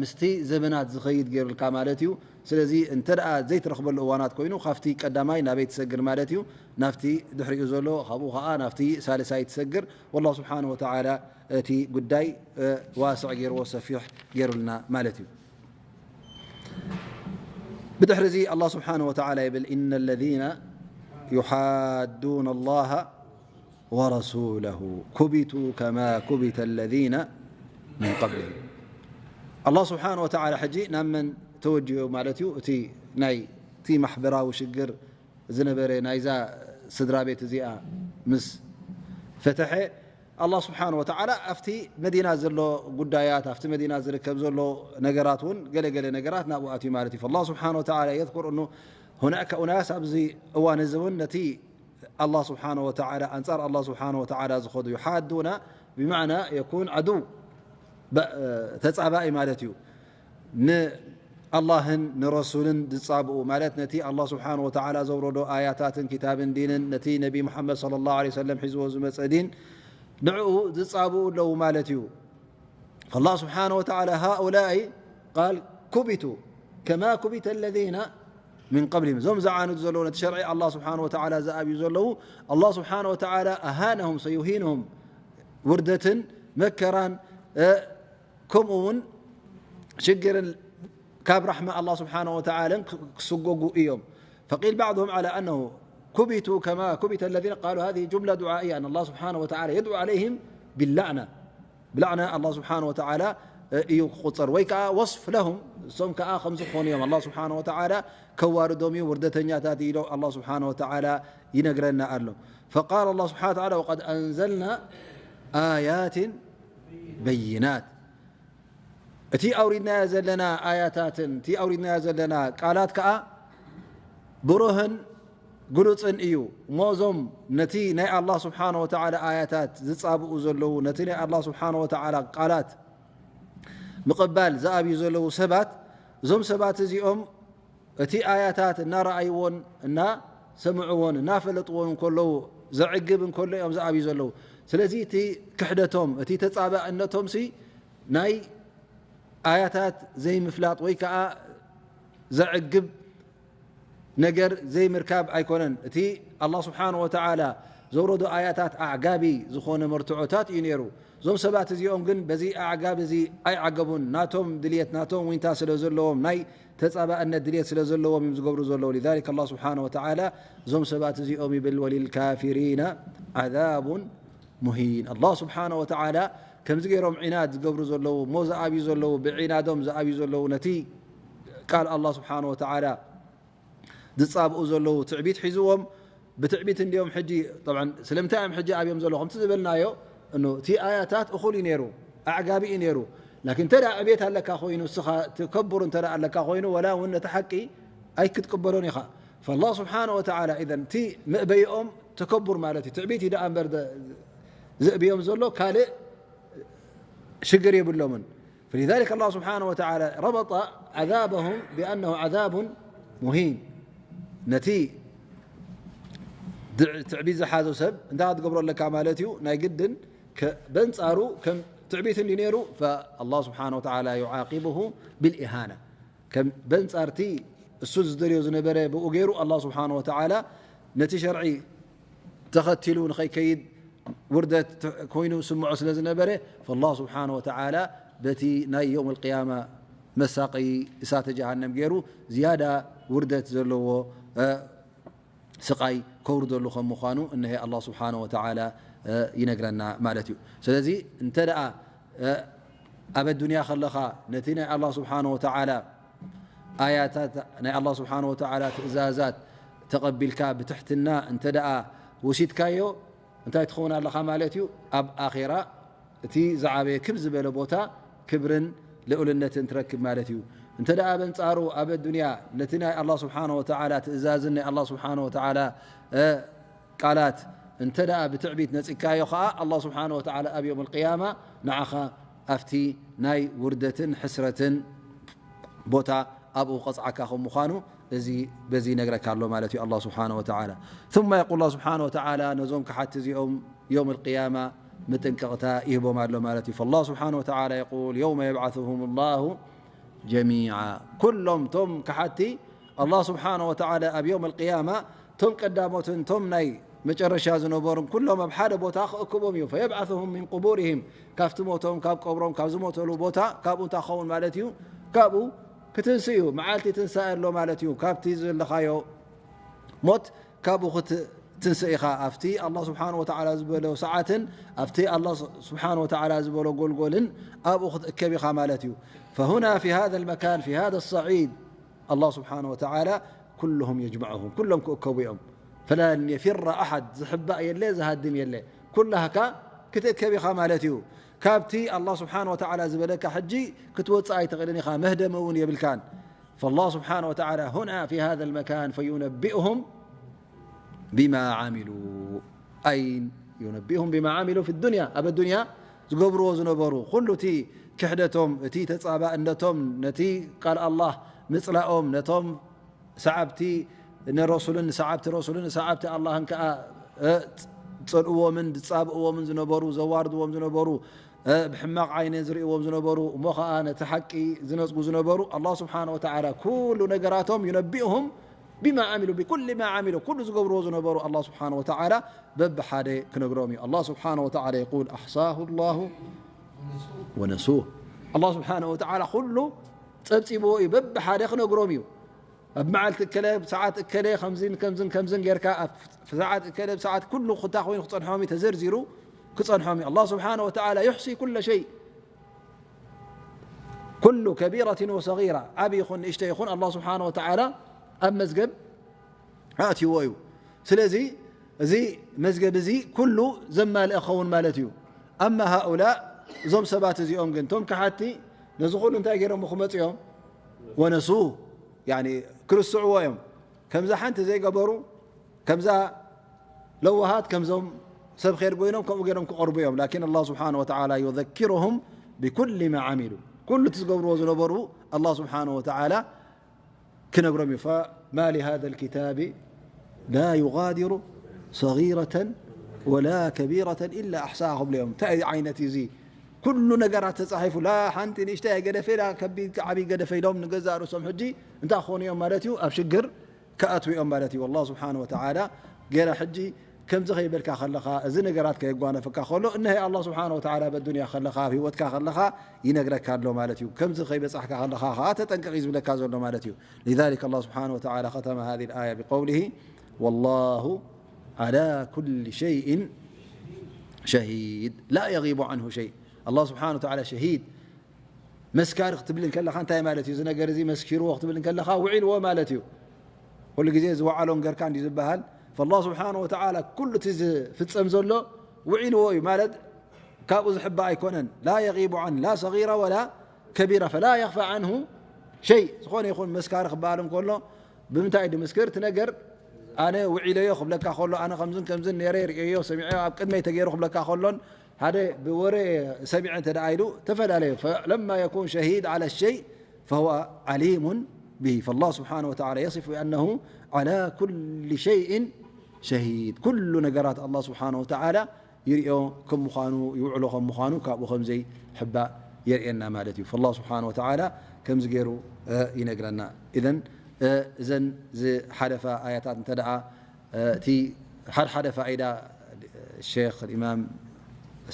ምስቲ ዘበናት ዝኸይድ ገይሩልካ ማለት እዩ። ስለዚ እንተ ደኣ ዘይትረኽበሉ እዋናት ኮይኑ ካብቲ ቀዳማይ ናበይ ትሰግር ማለት እዩ፣ ናብቲ ድሕሪኡ ዘሎ፣ ካብኡ ኸዓ ናብቲ ሳልሳይ ትሰግር። والله سبحانه وتعالى እቲ ጉዳይ ዋስዕ ገይርዎ፣ ሰፊሕ ገይሩልና ማለት እዩ። ብድሕሪ እዚ الله سبحانه وتعالى ይብል إن الذين يحادون الله ورسوله كبتوا كما كبت الذين من قبلهم. الله سبحانه وتعالى ሕጂ ናብ መን ተወጅሁ ማለት እዩ? እቲ ናይ እቲ ማሕበራዊ ሽግር ዝነበረ ናይዛ ስድራ ቤት እዚኣ ምስ ፈተሐ الله سبحانه وتعالى ኣብቲ መዲና ዘሎ ጉዳያት፣ ኣብቲ መዲና ዝርከብ ዘሎ ነገራት እውን ገለ ገለ ነገራት ናብኡ ኣትዩ ማለት እዩ። فالله سبحانه وتعالى يذكر أنه هناك أناس ኣብዚ እዋን እዚ እውን ነቲ الله سبحانه وتعالى ኣንጻር الله سبحانه وتعالى ዝኸዱ يحادون بمعنى يكون عدو ተጻባኢ ማለት እዩ። ንኣላህን ንረሱልን ዝጻብኡ ማለት ነቲ الله سبحانه وتعالى ዘውረዶ ኣያታትን ኪታብን ዲንን ነቲ ነቢ ሙሓመድ صلى الله عليه وسلم ሒዝዎ ዝመጸ ዲን ንዕኡ ዝጻብኡ ኣለዉ ማለት እዩ። فالله سبحانه وتعالى هؤلاء قال كبتوا كما كبت الذين من قبلهم እዞም ዝዓንዱ ዘለዉ ነቲ ሸርዒ الله سبحانه وتعالى ዝኣብዩ ዘለዉ الله سبحانه وتعالى أهانهم سيهينهم ውርደትን መከራን ከምኡ እውን ሽግርን ካብ ራሕማ الله سبحانه وتعالى ክስጎጉ እዮም። فقيل بعضهم على أنه كبتوا كما كبت الذين قالوا هذه جملة دعائية أن الله سبحانه وتعالى يدعو عليهم باللعنة ብላዕና الله سبحانه وتعالى እዩ ክቁጸር ወይ ከዓ وصف لهم እሶም ከዓ ከም ዝኾኑ እዮም الله سبحانه وتعالى ከዋርዶም እዩ ውርደተኛታት ኢሎ الله سبحانه وتعالى ይነግረና ኣሎ. فقال الله سبحانه وتعالى وقد أنزلنا آيات بينات እቲ ኣውሪድናዮ ዘለና ኣያታትን እቲ ኣውሪድናዮ ዘለና ቃላት ከዓ ብሩህን ግሉጽን እዩ። እሞ እዞም ነቲ ናይ ኣላህ ስብሓነ ወተዓላ ኣያታት ዝጻብኡ ዘለዉ፣ ነቲ ናይ ኣላህ ስብሓነ ወተዓላ ቃላት ምቕባል ዝኣብዩ ዘለዉ ሰባት፣ እዞም ሰባት እዚኦም እቲ ኣያታት እናረኣይዎን እናሰምዕዎን እናፈለጥዎን እንከለዉ፣ ዘዕግብ እንከሎ እዮም ዝኣብዩ ዘለዉ። ስለዚ እቲ ክሕደቶም፣ እቲ ተጻባእነቶምሲ ናይ ኣያታት ዘይምፍላጥ ወይ ከኣ ዘዕግብ ነገር ዘይምርካብ ኣይኮነን። እቲ ኣላህ ስብሓነ ወተዓላ ዘውረዶ ኣያታት ኣዕጋቢ ዝኾነ መርትዖታት እዩ ነይሩ። እዞም ሰባት እዚኦም ግን በዚ ኣዕጋብ እዚ ኣይዓገቡን። ናቶም ድልየት፣ ናቶም ዊንታ ስለ ዘለዎም፣ ናይ ተጻባእነት ድልየት ስለ ዘለዎም እዮም ዝገብሩ ዘለዉ። لذلك ኣላህ ስብሓነ ወተዓላ እዞም ሰባት እዚኦም ይብል፣ ወሊልካፊሪና ዓዛቡን ሙሂን። ኣላህ ስብሓነ ወተዓላ ከምዚ ገይሮም ዒናድ ዝገብሩ ዘለዉ፣ እሞ ዝኣብዩ ዘለዉ፣ ብዒናዶም ዝኣብዩ ዘለዉ፣ ነቲ ቃል ኣላህ ስብሓነ ወተዓላ ዝጻብኡ ዘለዉ ትዕቢት ሒዝዎም፣ ብትዕቢት እንዲዮም ሕጂ፣ ጠብዓን ስለምንታይ እዮም ሕጂ ኣብዮም ዘለዉ? ከምቲ ዝበልናዮ፣ እኖ፣ እቲ ኣያታት እኹል እዩ ነይሩ፣ ኣዕጋቢ እዩ ነይሩ። ላኪን እንተ ደኣ ዕቤት ኣለካ ኮይኑ፣ እስኻ ትከብር እንተ ደኣ ኣለካ ኮይኑ፣ ወላ እውን ነቲ ሓቂ ኣይክትቅበሎን ኢኻ። ፈላህ ስብሓነ ወተዓላ፣ ኢዘን፣ እቲ መእበይኦም ተከቡር ማለት እዩ። ትዕቢት እዩ ደኣ እምበር ደ-፣ ዘእብዮም ዘሎ ካልእ ሽግር የብሎምን። فلذلك الله سبحانه وتعالى ربط عذابهم بأنه عذاب مهين። ነቲ ድዕ-፣ ትዕቢት ዝሓዞ ሰብ እንታይ ክትገብሮ ኣለካ ማለት እዩ? ናይ ግድን ከ-፣ በንጻሩ ከም ትዕቢት እንዲ ነይሩ፣ فالله سبحانه وتعالى يعاقبه بالإهانة። ከም በንጻርቲ እሱ ዝደልዮ ዝነበረ ብኡ ገይሩ ኣላህ ስብሓነ ወተዓላ ነቲ ሸርዒ ተኸቲሉ ንኸይከይድ ውርደት ኮይኑ ስምዖ ስለ ዝነበረ፣ ፈላህ ስብሓነ ወተዓላ በቲ ናይ የውም ኣልቅያማ መሳቀዪ እሳተ ጀሃነም ገይሩ ዝያዳ ውርደት ዘለዎ፣ እ፣ ስቃይ ከውርደሉ ከም ምዃኑ እነሀ ኣላህ ስብሓነ ወተዓላ፣ እ፣ ይነግረና ማለት እዩ። ስለዚ እንተ ደኣ፣ እ፣ ኣብ ኣዱንያ ከለኻ ነቲ ናይ ኣላህ ስብሓነ ወተዓላ ኣያታት፣ ናይ ኣላህ ስብሓነ ወተዓላ ትእዛዛት ተቐቢልካ ብትሕትና እንተ ደኣ ወሲድካዮ፣ እንታይ ትኸውን ኣለኻ ማለት እዩ? ኣብ ኣኼራ እቲ ዝዓበየ ክብ ዝበለ ቦታ ክብርን ልኡልነትን ትረክብ ማለት እዩ። እንተ ደኣ በንጻሩ ኣብ ኣዱንያ ነቲ ናይ ኣላህ ስብሓነ ወተዓላ ትእዛዝን ናይ ኣላህ ስብሓነ ወተዓላ፣ እ፣ ቃላት እንተ ደኣ ብትዕቢት ነጺግካዮ ኸኣ፣ ኣላህ ስብሓነ ወተዓላ ኣብ የውም ኣልቅያማ ንዓኻ ኣብቲ ናይ ውርደትን ሕስረትን ቦታ ኣብኡ ክቐጽዓካ ከም ምዃኑ፣ እዚ በዚ ይነግረካ ኣሎ ማለት እዩ ኣላህ ስብሓነ ወተዓላ። ثم يقول الله سبحانه وتعالى፣ ነዞም ከሓቲ እዚኦም የውም ኣልቅያማ መጠንቀቕታ ይህቦም ኣሎ ማለት እዩ። فالله سبحانه وتعالى يقول يوم يبعثهم الله جميعا، ኩሎም ቶም ከሓቲ ኣላህ ስብሓነ ወተዓላ ኣብ የውም ኣልቅያማ ቶም ቀዳሞትን ቶም ናይ መጨረሻ ዝነበሩን ኩሎም ኣብ ሓደ ቦታ ክእክቦም እዩ። فيبعثهم من قبورهم، ካብቲ ሞቶም፣ ካብ ቀብሮም፣ ካብ ዝሞተሉ ቦታ፣ ካብኡ እንታይ ክኸውን ማለት እዩ? ካብኡ ክትንስእ እዩ። መዓልቲ ትንሳኤ ኣሎ ማለት እዩ። ካብቲ ዘለኻዮ ሞት ካብኡ ክትትንስእ ኢኻ። ኣብቲ ኣላህ ስብሓነ ወተዓላ ዝበሎ ሰዓትን ኣብቲ ኣላህ ስብሓነ ወተዓላ ዝበሎ ጎልጎልን ኣብኡ ክትእከብ ኢኻ ማለት እዩ። فهنا في هذا المكان، في هذا الصعيد، ኣላህ ስብሓነ ወተዓላ ኩልሁም የጅመዑሁም፣ ኩሎም ክእከቡ እዮም። ፈለን የፊረ ኣሓድ፣ ዝሕባእ የለ፣ ዝሃድም የለ። ኩላህካ ክትእከብ ኢኻ ማለት እዩ። ካብቲ ኣላህ ስብሓነ ወተዓላ ዝበለካ ሕጂ ክትወፅእ ኣይትኽእልን ኢኻ፣ መህደሚ እውን የብልካን። فالله سبحانه وتعالى هنا في هذا المكان فينبئهم بما عملوا، أي ينبئهم بما عملوا في الدنيا، ኣብ ኣዱንያ ዝገብርዎ ዝነበሩ ኩሉ እቲ ክሕደቶም፣ እቲ ተጻባእነቶም፣ ነቲ ቃል ኣላህ ምጽላኦም፣ ነቶም ሰዓብቲ ንረሱልን ሰዓብቲ ረሱልን ሰዓብቲ ኣላህን ከኣ፣ እ፣ ዝጸልእዎምን ዝጻብእዎምን ዝነበሩ፣ ዘዋርድዎም ዝነበሩ፣ እ፣ ብሕማቕ ዓይነ ዝርእይዎም ዝነበሩ፣ እሞ ኸኣ ነቲ ሓቂ ዝነጽጉ ዝነበሩ፣ ኣላህ ስብሓነ ወተዓላ ኩሉ ነገራቶም ينبئهم بما عملوا، بكل ما عملوا، ኩሉ ዝገብርዎ ዝነበሩ ኣላህ ስብሓነ ወተዓላ በብሓደ ክነግሮም እዩ። ኣላህ ስብሓነ ወተዓላ يقول أحصاه الله ونسوه። ኣላህ ስብሓነ ወተዓላ ኩሉ ጸብጺብዎ እዩ፣ በብሓደ ክነግሮም እዩ። ኣብ መዓልቲ እከለ፣ ኣብ ሰዓት እከለ፣ ከምዝን ከምዝን ከምዝን ጌርካ፣ ኣብ ሰዓት እከለ፣ ኣብ ሰዓት ኩሉ ኩታ ኮይኑ ክጸንሖም እዩ፣ ተዘርዚሩ ክጸንሖም እዩ። ኣላህ ስብሓነ ወተዓላ يحصي كل شيء። ኩሉ ከቢረትን ወሰጊራ፣ ዓቢ ይኹን ንእሽቶ ይኹን፣ ኣላህ ስብሓነ ወተዓላ ኣብ መዝገብ ኣእትይዎ እዩ። ስለዚ እዚ መዝገብ እዚ ኩሉ ዘማልአ ክኸውን ማለት እዩ። ኣማ ሃኡላእ፣ እዞም ሰባት እዚኦም ግን፣ እቶም ከሓቲ፣ ነዚ ኩሉ እንታይ ገይሮም ክመጹ እዮም? ወነሱ፣ ያኒ ክርስዕዎ እዮም። ከምዛ ሓንቲ ዘይገበሩ፣ ከምዛ ለዋሃት፣ ከምዞም ሰብ ኼር ኮይኖም ከምኡ ገይሮም ክቐርቡ እዮም። ላኪን ኣላህ ስብሓነ ወተዓላ يذكرهم بكل ما عملوا، ኩሉ እቲ ዝገብርዎ ዝነበሩ ኣላህ ስብሓነ ወተዓላ ክነግሮም እዩ። فما لهذا الكتاب لا يغادر صغيرة ولا كبيرة إلا أحصاها ኢሎም። እንታይ ዓይነት እዩ እዚ? ኩሉ ነገራት ተጻሒፉ፣ ላ ሓንቲ ንእሽተይ ኣይገደፈ፣ ላ ከቢድ ዓብይ ገደፈ ኢሎም ንገዛእ ርእሶም ሕጂ እንታይ ክኾኑ እዮም ማለት እዩ? ኣብ ሽግር ክኣትዉ እዮም ማለት እዩ። ኣላህ ስብሓነ ወተዓላ ገና ሕጂ ከምዚ ከይበልካ ከለኻ፣ እዚ ነገራት ከየጓነፈካ ከሎ፣ እነሀ ኣላህ ስብሓነ ወተዓላ ኣብ ኣዱንያ ከለኻ፣ ኣብ ህይወትካ ከለኻ ይነግረካ ኣሎ ማለት እዩ። ከምዚ ከይበጻሕካ ከለኻ ኸዓ ተጠንቀቕ እዩ ዝብለካ ዘሎ ማለት እዩ። لذلك الله سبحانه وتعالى ختم هذه الآية بقوله والله على كل شيء شهيد لا يغيب عنه شيء። ኣላህ ስብሓነ ወተዓላ ሸሂድ መስካሪ ክትብል እንከለኻ እንታይ ማለት እዩ? እዚ ነገር እዚ መስኪርዎ ክትብል እንከለኻ ውዒልዎ ማለት እዩ። ኩሉ ግዜ ዝወዓሎን ገርካን እንዲ ዝበሃል፣ ፈላህ ስብሓነ ወተዓላ ኩሉ እቲ ዝፍጸም ዘሎ ውዒልዎ እዩ ማለት ካብኡ ዝሕባእ ኣይኮነን። ላ የጊቡ ዓን ላ ሰጊራ ወላ ከቢራ ፈላ የኽፋ ዓንሁ ሸይ። ዝኾነ ይኹን መስካሪ ክበሃል እንከሎ ብምንታይ እዩ ድምስክር? እቲ ነገር ኣነ ውዒለዮ ክብለካ ከሎ፣ ኣነ ከምዝን ከምዝን ነይረ ርእየዮ ሰሚዐዮ ኣብ ቅድመይ ተገይሩ ክብለካ ከሎን ሓደ ብወረ ሰሚዐ እንተ ደኣ ኢሉ ተፈላለዩ። ፈለማ የኩን ሸሂድ ዓላ ሸይ ፈሁወ ዓሊሙን ብሂ። ፈላህ ስብሓነሁ ወተዓላ የሲፉ ቢኣነሁ ዓላ ኩሊ ሸይእን ሸሂድ። ኩሉ ነገራት ኣላህ ስብሓነሁ ወተዓላ ይርእዮ ከም ምዃኑ፣ ይውዕሎ ከም ምዃኑ፣ ካብኡ ከም ዘይሕባእ የርእየና ማለት እዩ። ፈላህ ስብሓነሁ ወተዓላ ከምዚ ገይሩ፣ እ፣ ይነግረና። ኢዘን፣ እ፣ እዘን ዝሓለፋ ኣያታት እንተ ደኣ እቲ ሓደ ሓደ ፋኢዳ ሼኽ ኢማም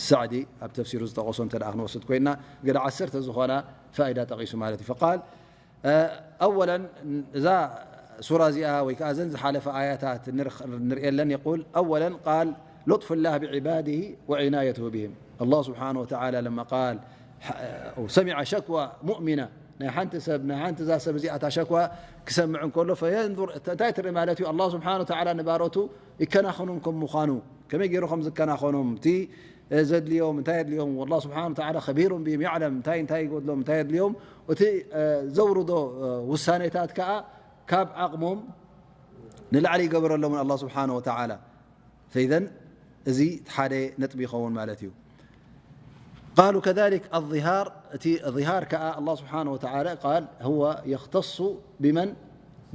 ሳዕዲ ኣብ ተፍሲሩ ዝጠቐሶ እንተ ደኣ ክንወስድ ኮይንና፣ ገለ ዓሰርተ ዝኾና ፋኢዳ ጠቒሱ ማለት እዩ። ፈቃል፣ እ፣ ኣወለን፣ እዛ ሱራ እዚኣ ወይ ከኣ እዘን ዝሓለፈ ኣያታት ንርኽ-፣ ንርእየለን፣ የቁል፣ ኣወለን ቃል ሉጥፍላህ ብዕባድሂ ወዒናየትሁ ብሂም። ኣላህ ስብሓነሁ ወተዓላ ለማ ቃል ሰሚዐ ሸክዋ ሙእሚና ናይ ሓንቲ ሰብ ናይ ሓንቲ እዛ ሰብ እዚኣ እታ ሸክዋ ክሰምዕ እንከሎ ፈየንዙር እንታይ ትርኢ ማለት እዩ። ኣላህ ስብሓነ ወተዓላ ንባሮቱ ይከናኸኖም ከም ምዃኑ ከመይ ገይሩ ከም ዝከናኸኖም እቲ ዘድልዮም እንታይ የድልዮም ኣላህ ስብሓነ ወተዓላ ከቢሩን ብሂም የዕለም እንታይ እንታይ ይጎድሎም እንታይ የድልዮም እቲ ዘውርዶ ውሳኔታት ከዓ ካብ ዓቕሞም ንላዕሊ ይገበረሎምን ኣላህ ስብሓነ ወተዓላ። فإذا እዚ ሓደ ነጥቢ ይኸውን ማለት እዩ። قالوا كذلك الظهار እቲ ظهار كأ الله سبحانه وتعالى قال هو يختص بمن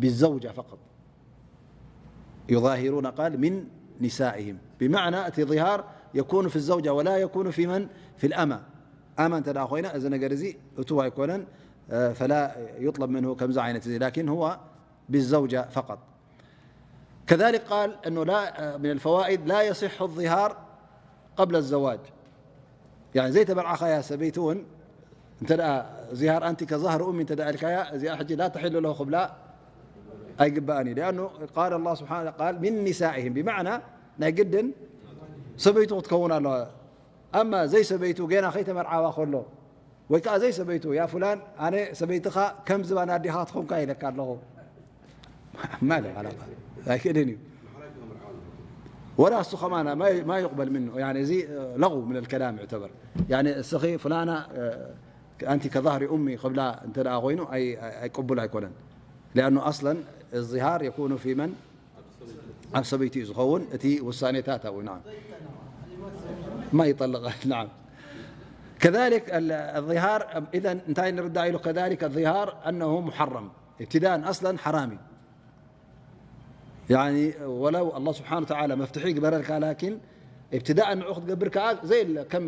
بالزوجة فقط يظاهرون قال من نسائهم بمعنى እቲ ظهار يكون في الزوجة ولا يكون في من في الأمة أما أنت دا أخوينا إذا نقر زي أتوا يكونن فلا يطلب منه كم زعينة زي لكن هو بالزوجة فقط كذلك قال أنه لا من الفوائد لا يصح الظهار قبل الزواج يعني زي تبع عخايا سبيتون انت ظهار أنت كظهر أمي انت الكايا زي أحجي لا تحل له قبل أي قباني لأنه قال الله سبحانه قال من نسائهم بمعنى ناي قدن سبيتو تكون الله أما زي سبيتو جينا خيت مرعاوا خلو ወይ ከዓ ዘይሰበይቱ ያ ፍላን ኣነ ሰበይትኻ ከም ዝባን ኣዴኻ ክትኾንካ ኢለካ ኣለኹ ማለት ኣይክእልን እዩ ወላ እሱ ከማና ማ ይቅበል ምኑ እዚ ለغو من الكلام يعتبر እስኺ ፍላና ኣንቲ ከظهر أمي ክብላ እንተ ኮይኑ ኣይቅቡል ኣይኮነን لأنه أصلا الظهار يكون في من ኣብ ሰበይቱ እዩ ዝኸውን እቲ ውሳኔታት ኣብኡ نعم ما يطلق نعم كذلك الظهار إذا እንታይ ንርዳእ ኢሉ كذلك الظهار أنه محرم ابتداء أصلا حرام يعني ولو الله سبحانه وتعالى مفتحي ይግበረልካ لكن ابتداء ንዑ ክትገብር ከዓ ዘይ ከም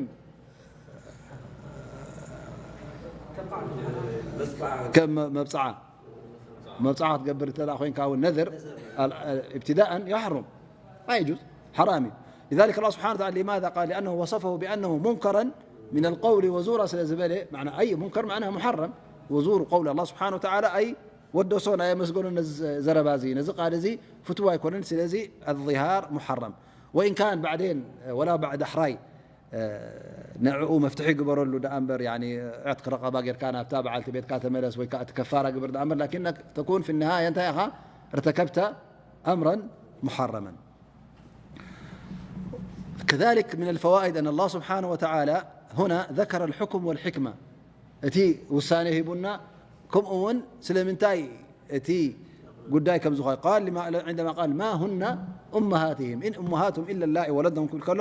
ከም መብፅዓ መብፅዓ ክትገብር እንተ ኮይንካ እውን ነዝር ابتداء يحرم لا يجوز حرام لذلك الله سبحانه وتعالى لماذا قال لأنه وصفه بأنه منكرا من القول وزورا ስለ ዝበለ معنى أي منكر معناه محرم وزور قول الله سبحانه وتعالى أي ወደሶ ናይ ኣመስገኖ ነዚ ዘረባ እዚ ነዚ ቃል እዚ ፍትዋ ኣይኮነን ስለዚ الظهار محرم وإن كان بعدين ولا بعد أحراي ንዕኡ መፍትሒ ግበረሉ ደኣ እምበር ዕጥቂ ረቐባ ጌርካ ናብታ በዓልቲ ቤትካ ተመለስ ወይ ከዓ እቲ ከፋራ ግብር ደኣ እምበር ላኪን ተኩን ፊ ነሃያ እንታይ ኢኻ ارتكبت أمرا محرما كذلك من الفوائد أن الله سبحانه وتعالى هنا ذكر الحكم والحكمة እቲ ውሳኔ ሂቡና ከምኡ እውን ስለምንታይ እቲ ጉዳይ ከም ዝኾነ قال لما عندما قال ما هن أمهاتهم إن أمهاتهم إلا اللائي ولدنهم ክብል ከሎ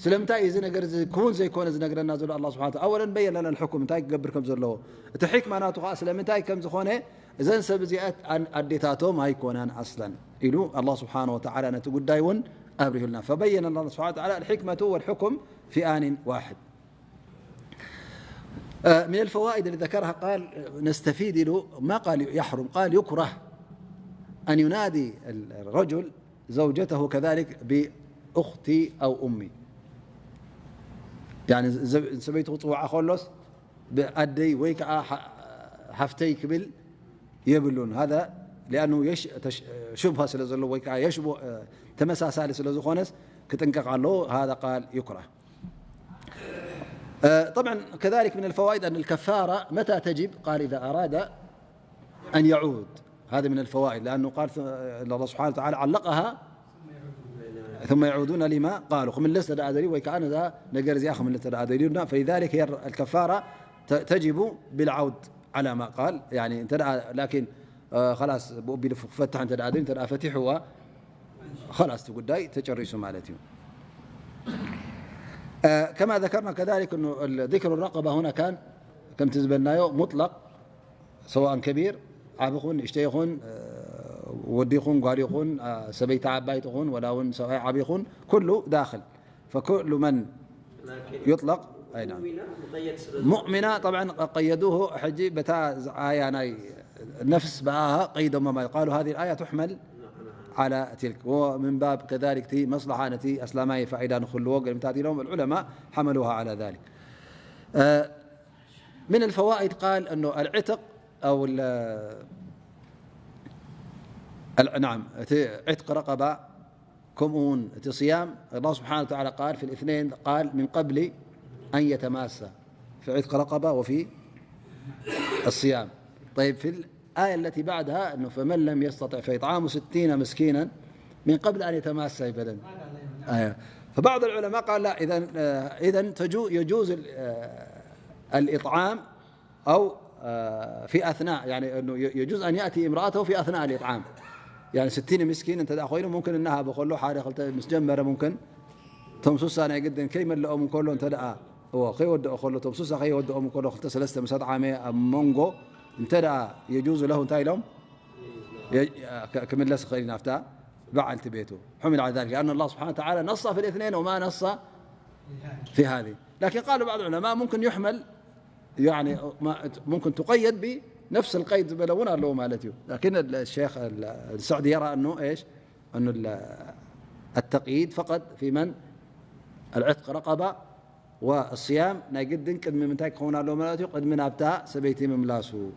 ስለምንታይ እዚ ነገር እዚ ክውን ዘይኮነ ዝነግረና ዘሎ ኣላህ ስብሓን ኣወለን በየን ለና ልሕኩም እንታይ ክገብር ከም ዘለዎ እቲ ሕክማ ናቱ ከዓ ስለምንታይ ከም ዝኾነ እዘን ሰብ እዚኣት ኣዴታቶም ኣይኮናን ኣስለን ኢሉ ኣላህ ስብሓን ወተዓላ ነቲ ጉዳይ እውን ኣብሪሁልና فبين الله سبحانه وتعالى الحكمة والحكم في آن واحد من الفوائد اللي ذكرها قال نستفيد له ما قال يحرم قال يكره أن ينادي الرجل زوجته كذلك بأختي أو أمي يعني ሰበይቱ ክፅውዓ ከሎስ ብኣደይ ወይ ከዓ ሓፍተይ ክብል የብሉን هذا لأنه شبهة ስለ ዘለዎ ወይ ከዓ يشبه ተመሳሳሊ ስለ ዝኾነስ ክጥንቀቕ ኣለዎ هذا قال يكره طبعا كذلك من الفوائد أن الكفارة متى تجب قال إذا أراد أن يعود هذا من الفوائد لأنه قال الله سبحانه وتعالى علقها ثم يعودون لما قالوا ክምልስ ተደኣ ደልዩ ወይ ከዓ ነዛ ነገር እዚኣ ክምልስ ተደኣ ደልዩ فلذلك هي الكفارة تجب بالعود على ما قال يعني انت لكن خلاص ብኡ ቢሉ ክፈትሕ እንተ ደኣ ደልዩ እንተ ፈቲሕዋ خلاص እቲ ጉዳይ ተጨሪሱ ማለት እዩ كما ذكرنا كذلك أنه ذكر الرقبة هنا كان ከምቲ ዝበልናዮ مطلق سواء كبير ዓቢ ኹን ንእሽተይ ኹን ወዲ ኹን ጓል ኹን ሰበይቲ ዓባይ ትኹን ወላ እውን ሰብኣይ ዓቢ ኹን ኩሉ داخل فكل من يطلق أي نعم مؤمنة طبعا قيدوه ሕጂ በታ ኣያ ናይ ነፍስ ብኣሃ ቀይዶሞ ማለት قالوا هذه الآية تحمل على تلك ومن باب كذلك ቲ መስلحة ነቲ ኣስላማይ فائدة ንክህልዎ ገምታት ኢሎም العلماء حملوها على ذلك من الفوائد قال أنه العتق أو نعم عتق رقبة كمون صيام الله سبحانه وتعالى قال في الاثنين قال من قبل أن يتماسا في عتق رقبة وفي الصيام. طيب، في الآية التي بعدها أنه فمن لم يستطع فإطعام ستين مسكينا من قبل أن يتماسى بدن. آية. فبعض العلماء قال لا، إذا إذا يجوز الإطعام أو في أثناء، يعني أنه يجوز أن يأتي امرأته في أثناء الإطعام. يعني ستين مسكين أنت دأ خوينه ممكن أنها بخلو حارة خلت مسجمرة ممكن تمسوسا نايقدن كي ملأهم كله أنت دأ هو خي ودأ خلو تمسوسا خي ودأهم كله خلت سلسة مسات عامة منغو أنت دأ يجوز له أنت لهم كمل لس خير نافتا بعل تبيته. حمل على ذلك لأن الله سبحانه وتعالى نص في الاثنين وما نص في هذه. لكن قالوا بعض العلماء ممكن يحمل، يعني ممكن تقيد بنفس القيد بلون له مالتي. لكن الشيخ السعدي يرى أنه إيش؟ أنه التقييد فقط في من العتق رقبة والصيام نايقدن قدم من تاك خونا له مالتي قدم نابتا سبيتي مملاسو.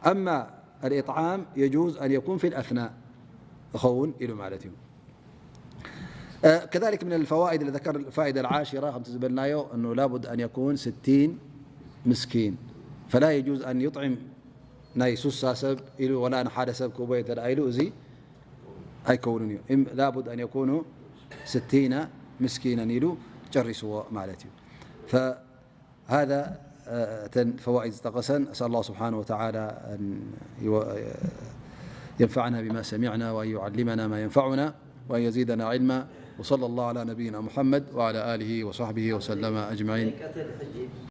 أما الإطعام يجوز أن يكون في الأثناء خون إلو مالتي. كذلك من الفوائد اللي ذكر الفائدة العاشرة خمسة زبلنايو أنه لابد أن يكون ستين مسكين، فلا يجوز أن يطعم ناي سوسا سب إلو ولا نحاد سب كوبوية الأيلو زي أي كونني لابد أن يكونوا ستين مسكينا إلو جرسوا مالتي. ف هذا تن فوائد تقسن. أسأل الله سبحانه وتعالى أن ينفعنا بما سمعنا وأن يعلمنا ما ينفعنا وأن يزيدنا علما. وصلى الله على نبينا محمد وعلى آله وصحبه وسلم أجمعين.